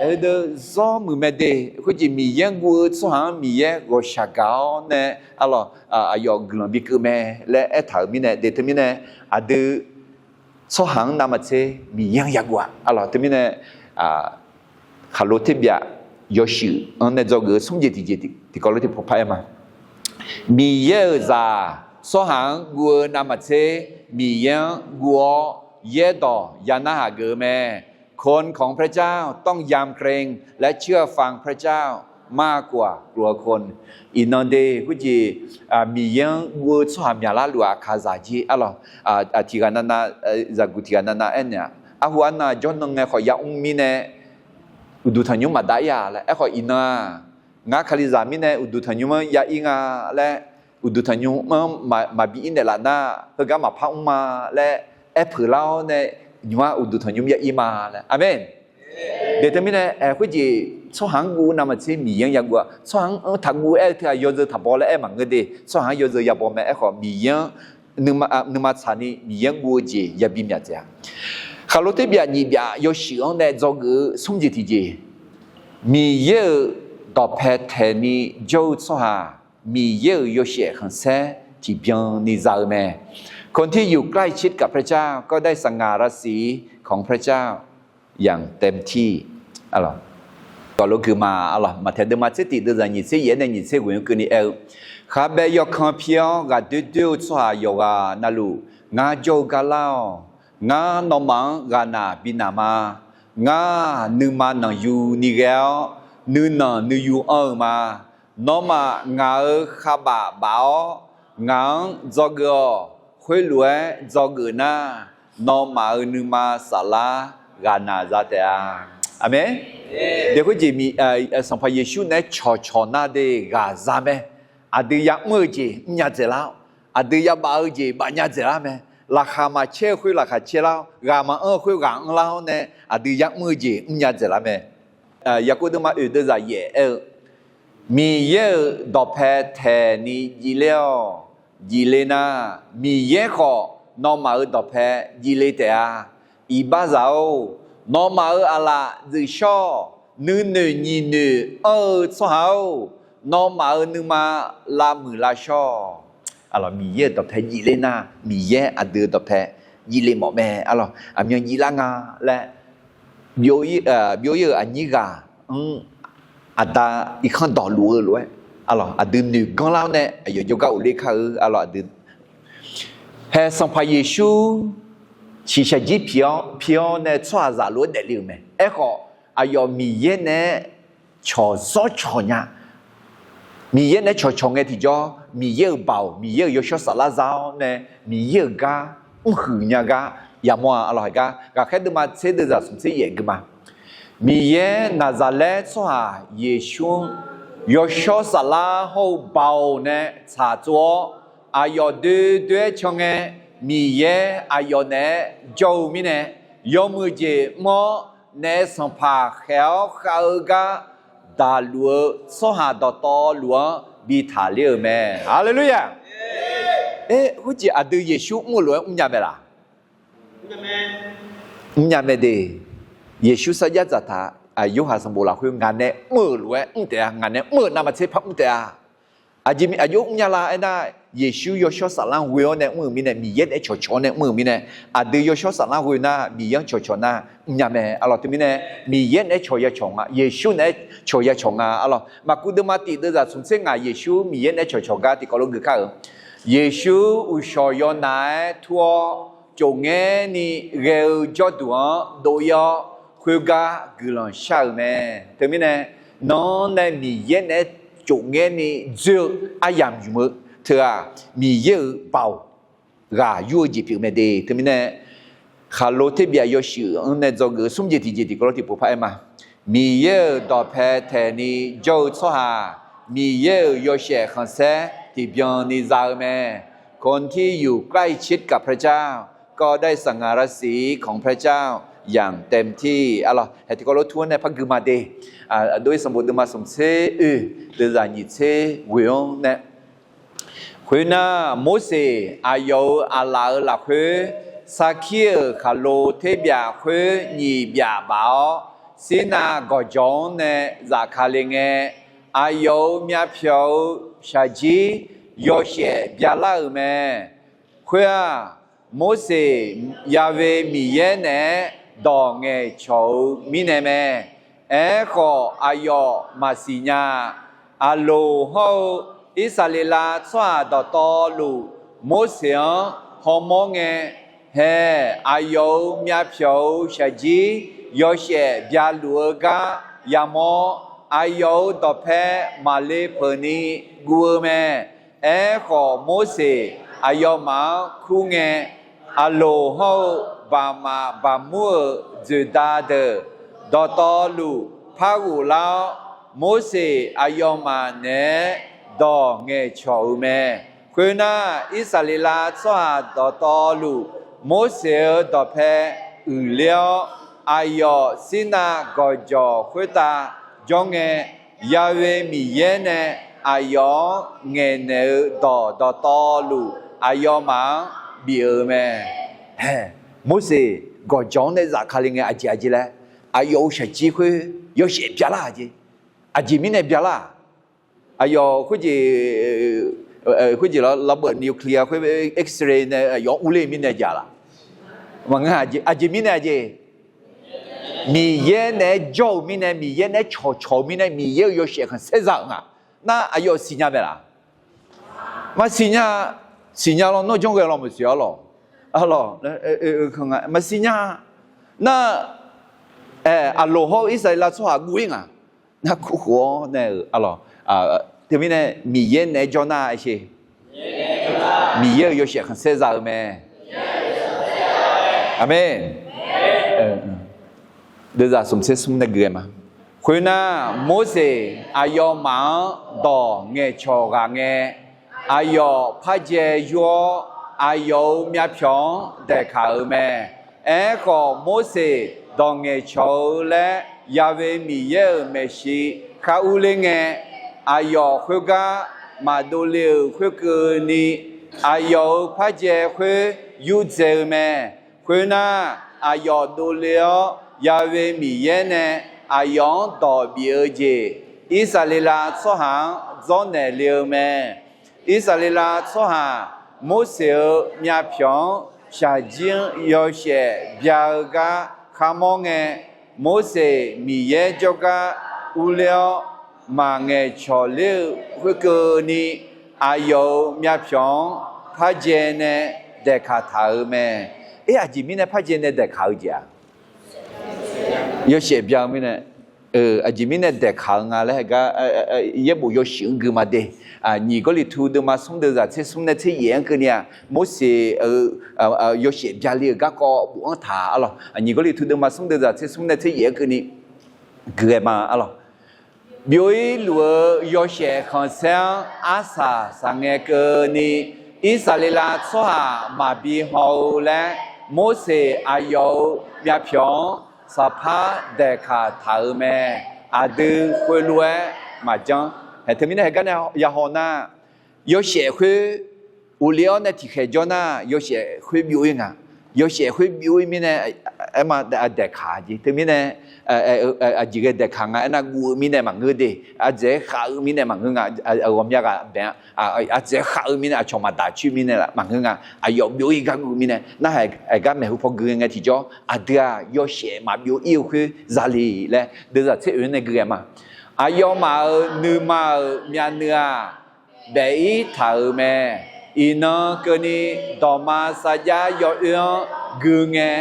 Aqdui zawr muiq mae de. Khoerjeq Miqyaer-anr guv-eu tsawrhaq-anr Miqyaer ghawqshaq gaq-awr nae, arlawq, aqyawf guiqlanq bikeuv mae laer aertaq-euq mirnae, de, teumirnae aqdui tsawrhaq-anr navmaqtser Miqyaer-anr yaguv-a. Arlawq, teumirnae, khaqlo terbyaf yawshuif-anr nae dzawgeuf-eu smr jeq tiqjeq tiqkawv lof tiqpov par-aer ma. Miqyaer-euq zaq tsawrhaq-anr guv-eu navmaqtser Miqyaer-anr guv-awr yaerdawq ya narhaq geuf-eu mae. คนของพระเจ้าต้องยำเกรงและเชื่อฟังพระเจ้ามากกว่ากลัวคน Iqnan de, khoerjeq Miqyaer-anr guv-eu tsawrhaq myaqlar luf-aq kaqzaq jir. Arlawq, tiqghaq navnav, zaqguq tiqghaq navnav aernaeq-aq, arhu arnan jawrnan ngae khawf yamr mirnae uqduq tanqnymr maqdav-ir-a laer. Aerkhawf iqnan-aq, Ngar Kalizaq mirnae uqduq tanqnymr-anr ya ir nga laer, uqduq tanqnymr-anr maqbi ir naeqlaf nar, heugar maqpar mr ma laer aer peuq lar-awr nae, nymq-mr uqduq tanqnymr ya ir ma laer. Aqmeq. Deuq teumirnae aer khoerjeq tsawrhaq-anr guv navmaqtser Miqyaer-anr ya guv-a. Tsawrhaq-anr taqguv aer-eu teughaq yawzeu taqbaw laer aer maqngeur de. Tsawrhaq-anr yawzeu ya baw mae. Aerkhawf Miqyaer-anr nuima tsaqni Miqyaer-anr guv-eu jeq yabi myaq taef-a. Khaqlo terbyaf nyiq byaf yawshuif-anr nae dzawgeuf-eu smr jeq tiqjeq, Miqyaer-euq dawqpae taeqni jawr-eu tsawrhaq, Miqyaer-euq yawshaef khanqsaer tiqbyan ni za-eu mae. คนที่อยู่ใกล้ชิดกับพระเจ้าก็ได้สง่าราศีของพระเจ้า อย่างเต็มที่. Gawqlo guiqma, Maqtaeq deuvma tser tiq deuvzaq nyiq tser yaef-aer nae nyiq tser ghoeq-anr keuvni aer-eu, Khabaev yawkan pi-awr ghaqdoer doer-eu tsawrhaq yawqghaq navluf, ngar jawr-eu gar lar-awq. Ngar nawmaf-anr ghaqnaq bi naq ma. Ngar nuima nanqyu ni ghae-awr, nuinanq nuiyu anr-eu ma. Nawmaf ngaq-euq khavbaf baf-awr, ngaq-anr dzawgeuf-awq. Khoerlof-aer dzawgeuf nar, nawmaf-euq nuima saflar ghaqnaq za taef-a. Aqmeq. Deuq khoerjeq, Sanqpaq Yeqsur naeq-aer cawqcawq nar de ghaq za mae. Aqdui yamr-eu jeq mrnya dzaeqlar-awr, aqdui yabaf-eu jeq bafnya dzaeqlar mae. Laqkhaq maqcaer-eu khoer laqkhaq caerlar-awr, ghaq maqanr-eu khoer ghaq anrlar-awr nae, aqdui yamr-eu jeq mrnya dzaeqlar mae. Yaqkov deuvma oeq deuvzaq yaef aer-eu, Miqyaer-euq dawqpae taeqni jifler-awq. Jifler nar, Miqyaer khawf nawmaf-euq dawqpae jifle taef-a. Iqbaxzaq-or, nawmaf-euq aqlaf dzuif shawr-awq. Nuinoeq nyiq noeq anr-eu tsawrhaq-or, nawmaf-euq nuima lavmuiq lavshawr-awq. Miqyaer-euq dawqpae jifler nar, Miqyaer aqdui-euq dawqpae jifle mawf mae. Aqmyan jiflar nga laer byov ir-euq aqnyir ghaq-anr aqda irkanr dawqluf-eu lof-aer, aqdui noeq ganrlar-awr nae aqyawf jawrgar ghofler kar-eu. Aqdui hae Sanqpaq Yeqsur shiqshaq jir pi-awr nae tsawrhaqzaq lof-aer daefle-euq mae. Aerkhawf, aqyawf Miqyaer naeq-aer cawqzawr cawq nya. Miqyaer naeq-aer cawqcawq ngae tiqjawr, Miqyaer-euq baoq, Miqyaer-euq yawshawr saflar za-awr nae, Miqyaer-euq gar mrhuiq nya gar yamawr-a. Aqlawq haiq gar, ghaqkhaer deuvma tser deuvzaq smq tser yaef guima, Miqyaer Naqzaqlaer tsawrhaq Yeqsur-anr yawshawr saflar hawr-eu baoq nae tsaqtsov-awr, aqyawf doe doe-aer can ngae, Miqyaer aqyawf naeq-aer jawr-eu mirnae, yawmuiq jeq mr-awr naef sanqpaq khaeq-awr khav-eu gar daqluf-eu tsawrhaq dawqtawvluf-anr bi taqler-euq mae. Haleluya! Aer, khoerjeq aqdui Yeqsur mr-eu lof-aer mrnya mae laq? Mrnya mae de. Yeqsur sarjax dzaqtaq, Yorhaq sanqbof lafkhoer ngaq nae mr-euq lof-aer mr taef-a, ngaq nae mr-euq navmaqtser par mr taef-a. Aqjeq aqjox mrnya la aernar, Yeqsur yawshawr saflar ghoe-awr nae mr-euq mirnae, Miqyaer naeq-aer cawqcawq-awr nae mr-euq mirnae, aqdui yawshawr saflar ghoe nar, Miqyaer-anr cawqcawq nar mrnya mae. Aqlawq teumirnae, Miqyaer naeq-aer cawq ya cawq nga, Yeqsur naeq-aer cawq ya cawq nga. Aqlawq maqkuv deuvma tif deuvzaq smq tser ngaq Yeqsur Miqyaer naeq-aer cawqcawq gar tiqkawv lof gui kar-euq, Yeqsur uqshawq yawnaf-aer tur-awr, cofngaerni ghae-eu jawrduq-anr dov ir-awr, khoergar guiqlanq shar-euq mae. Teumirnae, nan-anr nae Miqyaer naeq-aer cofngaerni dzoer-eu aryamq ymq-eu teu-aq, Miqyaer-euq baoq ghaq yur-eu jeq pyeuf mae de. Teumirnae, khaqlo terbyaf yawshuif-anr nae dzawgeuf-eu smr jeq tiqjeq tiqkawv lof tiqpov par aer ma. Miqyaer-euq dawqpae taeqni jawr-eu tsawrhaq, Miqyaer-euq yawshaef khanqsaer tiqbyan ni za-eu mae. คนที่อยู่ใกล้ชิดกับพระเจ้าก็ได้สง่าราศีของพระเจ้าอย่างเต็มที่ Aqlawq hae tiqkawv lof tur-anr nae par gui ma de. Dov-ir sanqbof deuvma smq tser oe, deuvzaq nyiq tser ghoe-anr nae, khoernar, Morseq aqyawf-euq aqlaf-euq lafkhoer sarkir-euq khaqlo terbyaf khoer nyiq byaf baf-awr, Sirnav gawqjawq-anr nae zafkale ngae, aqyawf-euq myavpyawq-eu shaqjir yawshaef byalar-euq mae. Khoer-aq, Morseq Ya'we Miqyaer naeq-aer dawq ngaeqcawq-eu mirnae mae. Aerkhawf, aqyawf maqsiq nya. Aqloq hawr-eu Irsaqleqlav tsawrhaq dawqtawvluf Morseq-anr hawmawr ngae, hae, aqyawf-euq myavpyawq-eu shaqjir yawshaef byaluf-eu gar yamawr, aqyawf-euq dawqpae maqle peuq ni guv-eu mae. Aerkhawf, Morseq aqyawfmaf-anr kur ngae, Aqloq hawr-eu baqmaf baqmur-euq dzoeqda deuq dawqtawvluf par ghoflar-awr, Morseq aqyawfmaf naeq-aer dawq ngaeqcawq-eu mae. Khoernar, Irsaqleqlav tsawrhaq dawqtawvluf, Morseq-euq dawqpae uiqler-awr, aqyawf Sirnav gawqjawq khoertav jawr ngae, Ya'we Miqyaer nae aqyawf-anr ngaeqnaeq-eu dawq dawqtawvluf, aqyawfmaf-anr bif-euq mae. Hae, Morseq gawqjawq-anr nae zafkale ngae aqjeq aqjeq laer, aqyawf-euq shaqjir khoer yawshaef byalar jeq. Aqjeq mirnae byalar-aq, aqyawf khoerjeq, khoerjeq lavbeuq nuclear khoer X-ray nae aqyawf-anr urler-eu mirnae jaq laf? Maqngeur, aqjeq mirnae aqjeq, Miqyaer naeq-aer jawr-euq mirnae, Miqyaer naeq-aer cawqcawq-eu mirnae, Miqyaer-euq yawshaef khanqsaer za-euq nga. Nar aqyawf siqnya mae laf? Maqsiqnya. Siqnya lawr, nawr janr ghae lawr maqsiq-a lawq. Arlawq, maqsiqnya. Nar, aqloq hawr-eu Irsaqleqlav tsawrhaq guv-ir nga. Nar kurkhof-awr nae-euq arlawq, teumirnae Miqyaer naeq-aer jawr nar aer sher. Miqyaer-euq yawshaef khanqsaer za-eu mae. Aqmeq. Deuvzaq smq tser smr nae gui-aer ma. Khoernar, Morseq aqyawfmaf-anr dawq ngaeqcawq ghaq ngae, aqyawf parjae yur-awr, aqyawf-euq myavpyawq-anr daeqkaq-euq mae. Aerkhawf, Morseq dawq ngaeqcawq-eu laer Ya'we Miqyaer-euq maeqshi khar urler ngae, aqyawf khoergar maqdov le-euq khoerkeuvni, aqyawf-euq parjae khoer yurdzae-eu mae. Khoernar, aqyawf dovle-awr, Ya'we Miqyaer nae aqyawf-anr dawq bif-eu jeq, Irsaqleqlav tsawrhaq-anr dzawrnaeq le-eu mae. Irsaqleqlav tsawrhaq Morseq-euq myavpyawq-anr shaqjir-anr yawshaef bya-eu gar kharmawr ngae, Morseq Miqyaer jawrgar urler-awr, maqngaeq cawq ler-eu khoerkeuvni, aqyawf-euq myavpyawq-anr parjae nae daeqkaq taq-euq mae. Aer, aqjeq mirnae parjae nae daeqkaq-eu jeq-aq, yawshaef bya-eu mirnae, aqjeq mirnae daeqkaq-eu nga laer gar, yaerbof yawshuif-anr gui ma de. Nyiq Gawrliqtu deuvma smr deuvzaq tser smr nae tser yaef-anr keuvni-aq, Morseq-euq yawshaef bya le-euq garkawv bof-anr taq arlawq. Nyiq Gawrliqtu deuvma smr deuvzaq tser smr nae tser yaef-anr keuvni gui-aer ma arlawq. Byov-ir luf-eu yawshaef khanqsaer-anr arsaq saqngae keuvni, Irsaqleqlav tsawrhaq maqbi haw-eu laer, Morseq aqyawf-euq myavpyawq-anr saqpar daeqkaq taq-euq mae. Aqdui khoerlof-aer maqjanr. Hae, teumirnae haegar nae yahaw nar, yawshaef khoer ghofle-awr nae tiqkhaeq jawr nar, yawshaef khoer byov-ir nga. Yawshaef khoer byov-ir mirnae, aerma daeqkaq jeq. Teumirnae aqjeq ghae daeqkaq nga aernar, guv-eu mirnae maqngeur de. Ardzaeq-aer khav-eu mirnae maqngeur nga. Ghawqmya ghaq bae-a, ardzaeq-aer khav-eu mirnae, aqcawq maqdaq coer mirnae maqngeur nga. Aqyawf byov-ir gar guv mirnae nar, haeq, haeqgar maeqhu paw gui ngae tiqjawr, aqdui-aq yawshaef maqbyov-ir-eu khoer zale laer deuvzaq tser oeq-anr nae gui-aer ma. Aqyawfmaf-euq nuima-euq myavnuiv-aq, baef-ir taq-euq mae. Iqnan keuvni dawqma sarjax yawoer-anr gui ngae,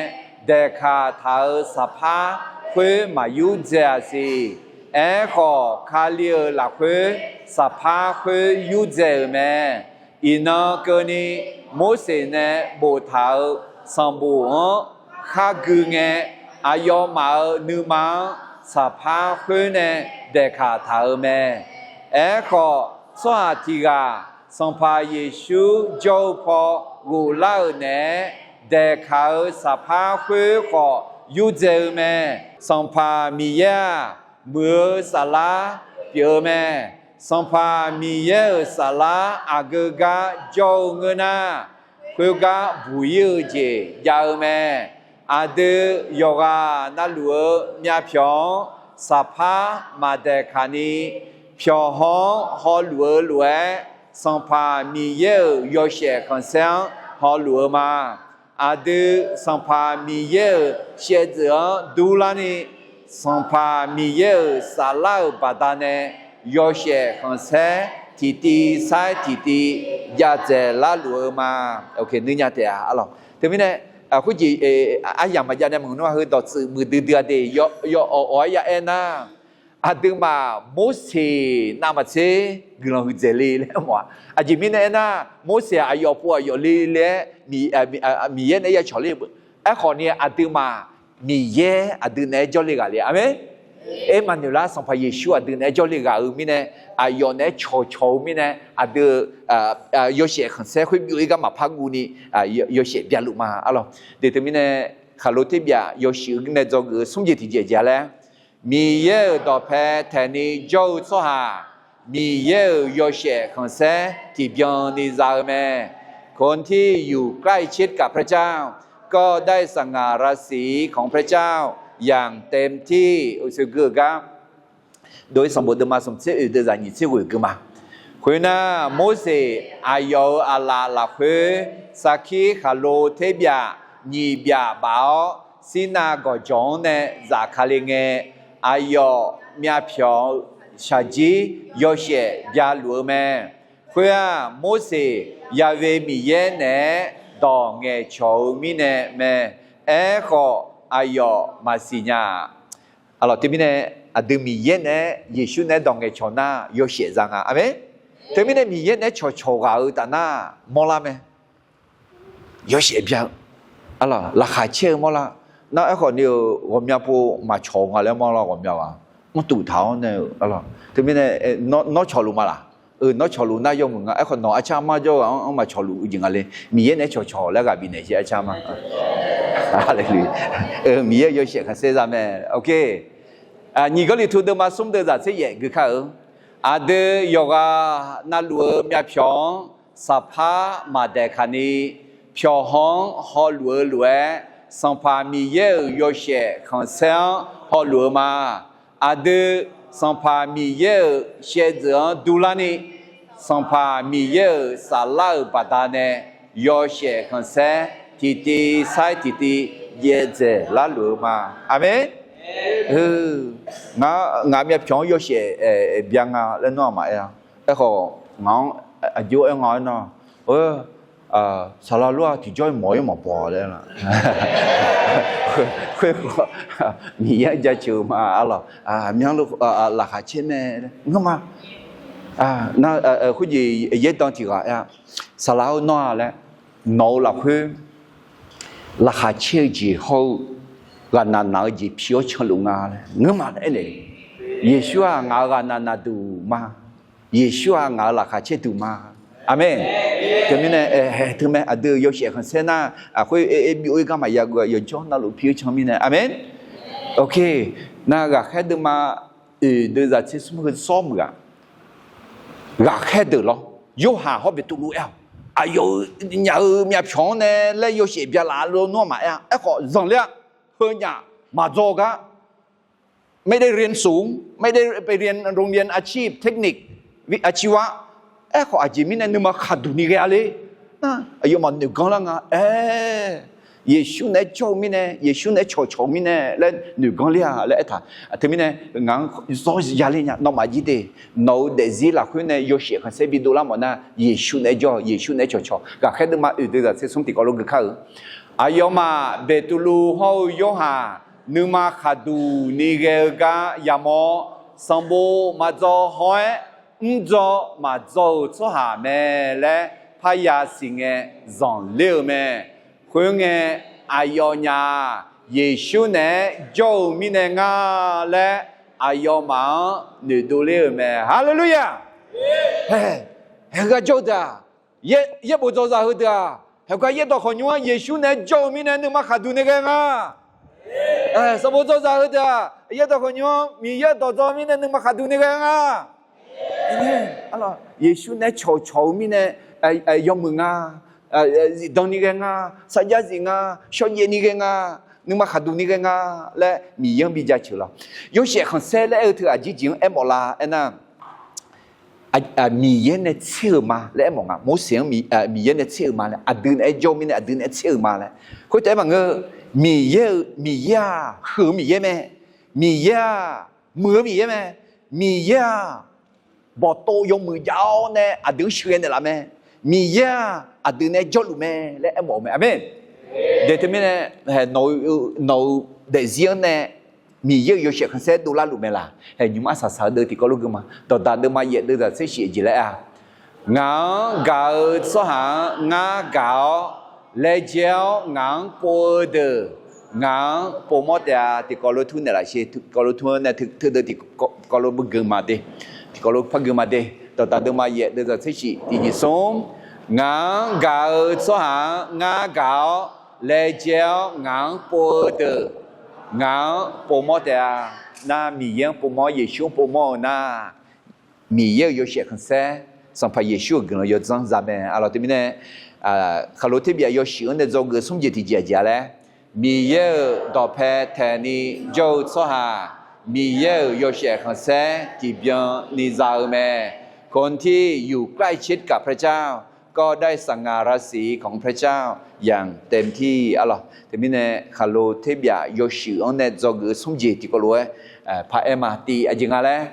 daeqkaq taq-euq saqpar khoer maq yurdzae-aq siq. Aerkhawf, Kali-euq lafkhoer saqpar khoer yurdzae-euq mae. Iqnan keuvni Morseq nae boftaq-euq sanqbof-anr khar gui ngae, aqyawfmaf-euq nuima-anr saqpar khoer nae daeqkaq taq-euq mae. Aerkhawf, tsawrhaq tiq ghaq Sanqpaq Yeqsur jawr-eu paw ghoflar-euq naeq-aer, daeqkaq-euq saqpar khoer khawf yurdzae-eu mae. Sanqpaq Miqyaer-aq, muiq-eu saflar pyeuf-eu mae. Sanqpaq Miqyaer-euq saflar aqgeu gar jawr-eu ngeur nar, khoergar buq-ir-eu jeq jav-eu mae. Aqdui yawqghaq navluf-eu myavpyawq-anr saqpar maq daeqkaq ni, pyawqhaw-anr hawluf-eu lof-aer, Sanqpaq Miqyaer-euq yawshaef khanqsaer-anr hawluf-eu ma. Aqdui Sanqpaq Miqyaer-euq shaevdzeuf-anr durlarni, Sanqpaq Miqyaer-euq saflar-euq baqdanae yawshaef khanqsaer tiqtiv sair tiqtiv jav dzaeqlar luf-eu ma. Nuinya taef-a arlawq. Teumirnae, khoerjeq aryamq maqjav nae maqngeur nar, heu dawqtsuif muiqdui dui-a de. Yawawq awq-aer ya aernar, aqduimaf Morseq navmaqtser guiqlanq huiqdzaeq le laer mawf-a. Aqjeq mirnae aernar, Morseq-aq aqyawf pov aqyawf le laer Miqyaer nae ya cawq ler-eu beu. Aerkhawf ni aqduimaf Miqyaer aqdui naeq-aer jawrle ghaq le. Aqmeq. Ermaqnoeqlar Sanqpaq Yeqsur aqdui naeq-aer jawrle ghaq-eu mirnae, aqyawf naeq-aer cawqcawq-eu mirnae, aqdui yawshaef khanqsaer khoer byov-ir gar maqpar guvni, yawshaef byaluf ma arlawq. Deuq teumirnae, Khaqlo terbyaf yawshuif-eu nae dzawgeuf-eu smr jeq tiqjeq jeq-a laer, Miqyaer-euq dawqpae taeqni jawr-eu tsawrhaq, Miqyaer-euq yawshaef khanqsaer tiqbyan ni za-eu mae. คนที่อยู่ใกล้ชิดกับพระเจ้า ก็ได้สง่าราศีของพระเจ้าอย่างเต็มที่ uqshoe gui-eu gar, dov-ir sanqbof deuvma smq tser oeq deuv zaq nyiq tser ghoeq gui ma. Khoernar, Morseq aqyawf-euq aqlaf lafkhoer, sarkir khaqlo terbyaf nyiq byaf baf-awr, Sirnav gawqjawq-anr nae zafkale ngae, aqyawf myavpyawq-eu shaqjir yawshaef byaluf-eu mae. Khoer-aq, Morseq Yaqve Miqyaer naeq-aer dawq ngaeqcawq-eu mirnae mae. Aerkhawf, aqyawf maqsiq nya-a. Arlawq, teumirnae aqdui Miqyaer naeq-aer, Yeqsur naeq-aer dawq ngaeqcawq nar yawshaef za nga. Aqmeq. Teumirnae Miqyaer naeq-aer cawqcawq ghaq-eu taf nar mawrlar mae. Yawshaef bya-eu, arlawq, laqkhaq caer-eu mawrlar. Nar aerkhawf ni-eu ghawqmya pov maqcawq nga laer mawrlar ghawqmya ghaq, mrtuf taq-awr nae-eu arlawq. Teumirnae nawr cawqluf ma laq? Nawr cawqluf nar yawmuiq nga. Aerkhawf nawq arcar mar jawr ghaq-anr maqcawqluf-eu jeq nga le. Miqyaer naeq-aer cawqcawq laer ghaq bifnaeq sher arcar mar. Miqyaer yawshaef khanqsaer za mae. Nyiq Gawrliqtu deuvma smr deuv zaq tser yaef gui kar-eu. Aqdui yawqghaq navluf-eu myavpyawq-anr saqpar maqdaeqkaq ni, pyawqhaw-anr hawluf-eu lof-aer, Sanqpaq Miqyaer-euq yawshaef khanqsaer-anr hawluf-eu ma. Aqdui Sanqpaq Miqyaer-euq shaevdzeuf-anr durlarni, Sanqpaq Miqyaer-euq saflar-euq baqdanae yawshaef khanqsaer tiqtiv sair tiqtiv jaev dzaeq larluf-eu ma. Aqmeq. Ngaq myavpyawq-anr yawshaef bya nga laer nawr-aq maqaer-a. Aerkhawf ngaq-anr aqjox-aer nga-aer nar, saqlaq lof-aq tiqjawr-ir mawq-ir maqbaw laer la. Khoerkhawf Miqyaer jaceuq-eu ma arlawq. Myanr lafkhaq caer mae laer ngeurma. Khoerjeq yaerdan tiq ghaq aer-a, saqlaq-eu nawr-a laer, nawq-eu lafkhoer laqkhaq caer-eu jeq hawr-eu ghaqnaq naq-eu jeq pi-awr canluf nga laer ngeurma laer aernaeq. Yeqsur-aq ngaq-euq ghaqnaq naqduq ma. Yeqsur-aq ngaq-euq laqkhaq caerduq ma. Aqmeq. Teumirnae haeq teu mae, aqdui-euq yawshaef khanqsaer nar, khoer aer byov-ir gar maqya geuf-a, yawqjawr navluf pi-eu can mirnae. Aqmeq. Nar ghaqkhaer deuvma oeq deuv zaq tser smr heu sawr muiq-aq, ghaqkhaer deuq lawr, Yorhaq hawr Beqtuvluv aer-awq. Aqyawf-euq nyaf-euq myavpyawq-anr nae laer yawshaef bya laf lo nawr maqaer-a. Aerkhawf zanqler-a. Heu nyaf maqdzaw-eu gar ไม่ได้เรียนสูง ไม่ได้ไปเรียนโรงเรียนอาชีพ เทคนิค อาชีวะ Aerkhawf aqjeq mirnae nuima khaqduq ni ghae-a le. Nar aqyawfmaf noeqganr lar nga. Aer, Yeqsur naeq-aer jawr-eu mirnae, Yeqsur naeq-aer cawqcawq-eu mirnae laer noeqganr ler-a laer aertaq. Teumirnae ngaq-anr zawr yaler nya. Nawmaf jir de, nawq-eu daefzir lafkhoer nae yawshaef khanqsaer bidov lar mawf nar, Yeqsur naeq-aer jawr, Yeqsur naeq-aer cawqcawq. Ghaqkhaer deuvma oeq deuv zaq tser smr tiqkawv lof gui kar-eu. Aqyawfmaf Beqtuvluv hawr-eu Yorhaq nuima khaqduq ni ghae-eu gar yamawr, sanqbof maqdzaw haw-aer mrdzaw maqdzaw-euq tsawrhaq mae laer parya siqngae zanqler-eu mae. Khoerngae, aqyawfnyaf-aq Yeqsur naeq-aer jawr-eu mirnae nga laer aqyawfmaf-anr noeqdov ler-euq mae. Haleluya! Heugar jawr-eu deuq-aq, yaerbof dzawzaq heudeuq-aq, heugar yaerdawq khawqnymr-anr Yeqsur naeq-aer jawr-eu mirnae nuima khaqduq ni ghae nga. Sanqbof dzawzaq heudeuq-aq, yaerdawq khawqnymr-anr Miqyaer-euq dawqdzaw mirnae nuima khaqduq ni ghae nga. Yeqsur naeq-aer cawqcawq-eu mirnae yawmuiq nga. Zifdan ni ghae nga. Sarjax zif nga. Shawrjaev ni ghae nga. Nuima khaqduq ni ghae nga laer Miqyaer-anr bi jaceuq lawr. Yawshaef khanqsaer laer aer-eu teu aqjeq jeq-anr aermawf la aernar, Miqyaer nae tser-euq ma laer aermawf nga. Morseq-anr Miqyaer nae tser-euq ma laer, aqdui naeq-aer jawr-eu mirnae aqdui naeq-aer tser-euq ma laer. Khoertaef aer maqngeur-eu, Miqyaer-euq, Miqyaer-aq heu-eu Miqyaer mae. Miqyaer-aq muiq-eu Miqyaer mae. Miqyaer-aq bawqtov yawmuiq jav-awr nae aqdui-anr sheuqghae naeqlaf mae. Miqyaer-aq aqdui nae jawrluf mae laer aermawf-eu mae. Aqmeq. Daeq teumirnae, nawq-eu daefzir-anr nae Miqyaer-euq yawshaef khanqsaer dovlar luf mae laq? Haeq nymq-mr arsaq saq-eu deuv tiqkawv lof gui ma. Dawqdaq deuvma yaef deuv zaq tser shif jeq laer-a, ngaq-anr gaq-eu tsawrhaq-anr ngar gaq-awr, laejae-awr ngaq-anr pov-eu deuq Ngaq-anr povmawr taef-a. Tiqkawv lof tur naeqlaf sher. Tiqkawv lof tur-anr nae teudeuv tiqkawv lof beugeuf ma de. Tiqkawv lof par geuf ma de. Dawqdaq deuvma yaef deuvzaq tser shif tiqjeq smr. Ngaq-anr gaq-eu tsawrhaq-anr ngar gaq-awr laejae-awr ngaq-anr pov-eu deuq, ngaq-anr povmawr taef-a. Nar Miqyaer-anr povmawr, Yeqsur-anr povmawr-eu nar, Miqyaer-euq yawshaef khanqsaer, Sanqpaq Yeqsur-euq guiqlanq yawdzanr za mae. Arlawq teumirnae, khaqlo terbyaf yawshuif-anr nae dzawgeuf smr jeq tiqjeq aqjeq-a laer, Miqyaer-euq dawqpae taeqni jawr-eu tsawrhaq, Miqyaer-euq yawshaef khanqsaer tiqbyan ni za-eu mae. คนที่อยู่ใกล้ชิดกับพระเจ้าก็ได้สง่าราศีของพระเจ้าอย่างเต็มที่ arlawq. Teumirnae khaqlo terbyaf yawshuif-anr nae dzawgeuf-eu smr jeq tiqkawv lof-aer paq-aer ma. Tiq aqjeq nga laer,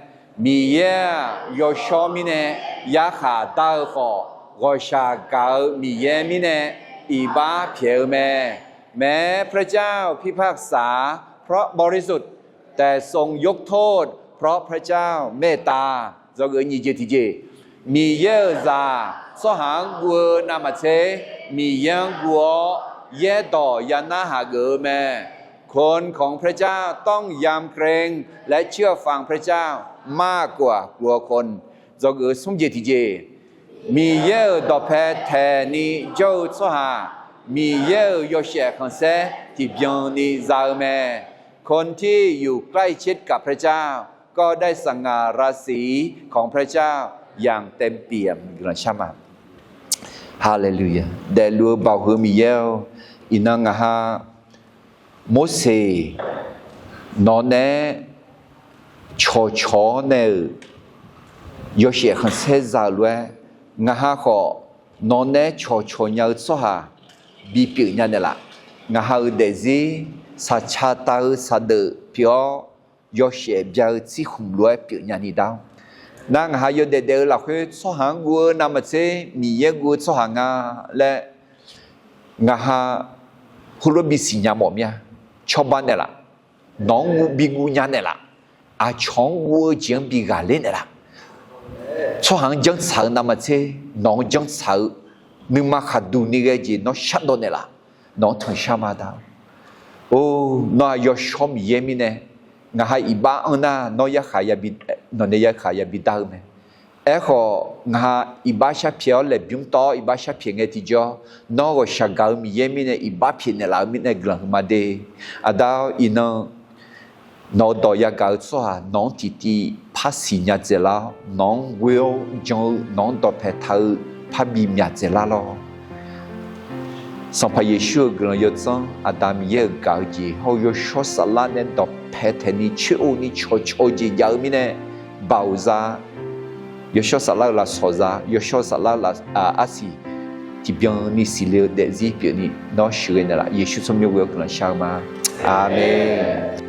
Miqyaer-aq yawshawr mirnae yarkhaq dar-eu khawf, ghawqshaq gaq-eu Miqyaer mirnae iqbax pyaeq-eu mae. แม้พระเจ้าพิพากษาเพราะบริสุทธิ์ แต่ทรงยกโทษเพราะพระเจ้าเมตตา dzawgeuf nyiq jeq tiqjeq. Miqyaer-euq zaq tsawrhaq-anr guv-eu navmaqtser, Miqyaer-anr guv-awr yaerdawq ya narhaq geuf-eu mae. คนของพระเจ้าต้องยำเกรงและเชื่อฟังพระเจ้า มากกว่ากลัวคน dzawgeuf smr jeq tiqjeq. Miqyaer-euq dawqpae taeqni jawr-eu tsawrhaq, Miqyaer-euq yawshaef khanqsaer tiqbyan ni za-eu mae. คนที่อยู่ใกล้ชิดกับพระเจ้าก็ได้สง่าราศีของพระเจ้าอย่างเต็มเปี่ยม guiqlanq shar ma. Haleluya. Daefluf-eu Baoq heu Miqyaer-or, iqnan ngaq ha Morseq nawq nae cawqcawq-awr nae-euq yawshaef khanqsaer za-euq lof-aer, ngaq ha khawf nawq nae cawqcawq nya-eu tsawrhaq bipyeuf nya naeqlaf. Ngaq ha-euq daefzir saqcaq tav-eu saqdeuf pyeuf-awr, yawshaef bya-eu tsirkhmq lof-aer pyeuf nya ni dar-awr, nar ngaq ha yawdaef daef-eu lafkhoer tsawrhaq-anr guv-eu navmaqtser Miqyaer guv-eu tsawrhaq nga laer ngaq ha heulof bisiq nya mawf mir-a. Cawba naeqlaf. Nawq-anr guv, biguv nya naeqlaf. Aqcawq-anr guv-eu jeq-anr bi ghaqler naeqlaf. Tsawrhaq-anr janrtsaq-eu navmaqtser nawq-anr janrtsaq-eu, nuima khaqduq ni ghae jeq nawr shardawv naeqlaf. Nawq-anr tanqshar ma dar-awr, or, nawr-aq yawshawr Miqyaer mirnae, ngaq ha iqbax anr nar nawr yarkhaq, nawq nae yarkhaq yabi dar-eu mae. Aerkhawf ngaq ha iqbax sharpyaeq-awr laeqbymr tawv-awr iqbax sharpyaeq ngae tiqjawr, nawr ghawqshaq gaq-eu Miqyaer mirnae iqbax pyaeq naeqlaf-eu mirnae guiqlanq huiqma de. Aqda-awr iqnan nawq-eu dawq yagaq-eu tsawrhaq nawq-anr tiqtiv par siqnya dzaeqlar-awr, nawq-anr ghoe-awr jan-eu, nawq-anr dawqpae taq-eu parbi myaq dzaeqlar lawr. Sanqpaq Yeqsur-euq guiqlanq yawdzanr, Aqda Miqyaer-euq gaq-eu jeq hawr-eu yawshawr saflar nae dawqpae taeqni coer-o ni cawqcawq-eu jeq jav-eu mirnae, Baoq za, yawshawr saflar-eu lafsawq za, yawshawr saflar-eu arsiq tiqbyan ni siqle-eu daefzir pyeufni nawr sheuqghae naeqlaf. Yeqsur tsawrmyanr ghoe-awr guiqlanq shar-eu ma. Aqmeq.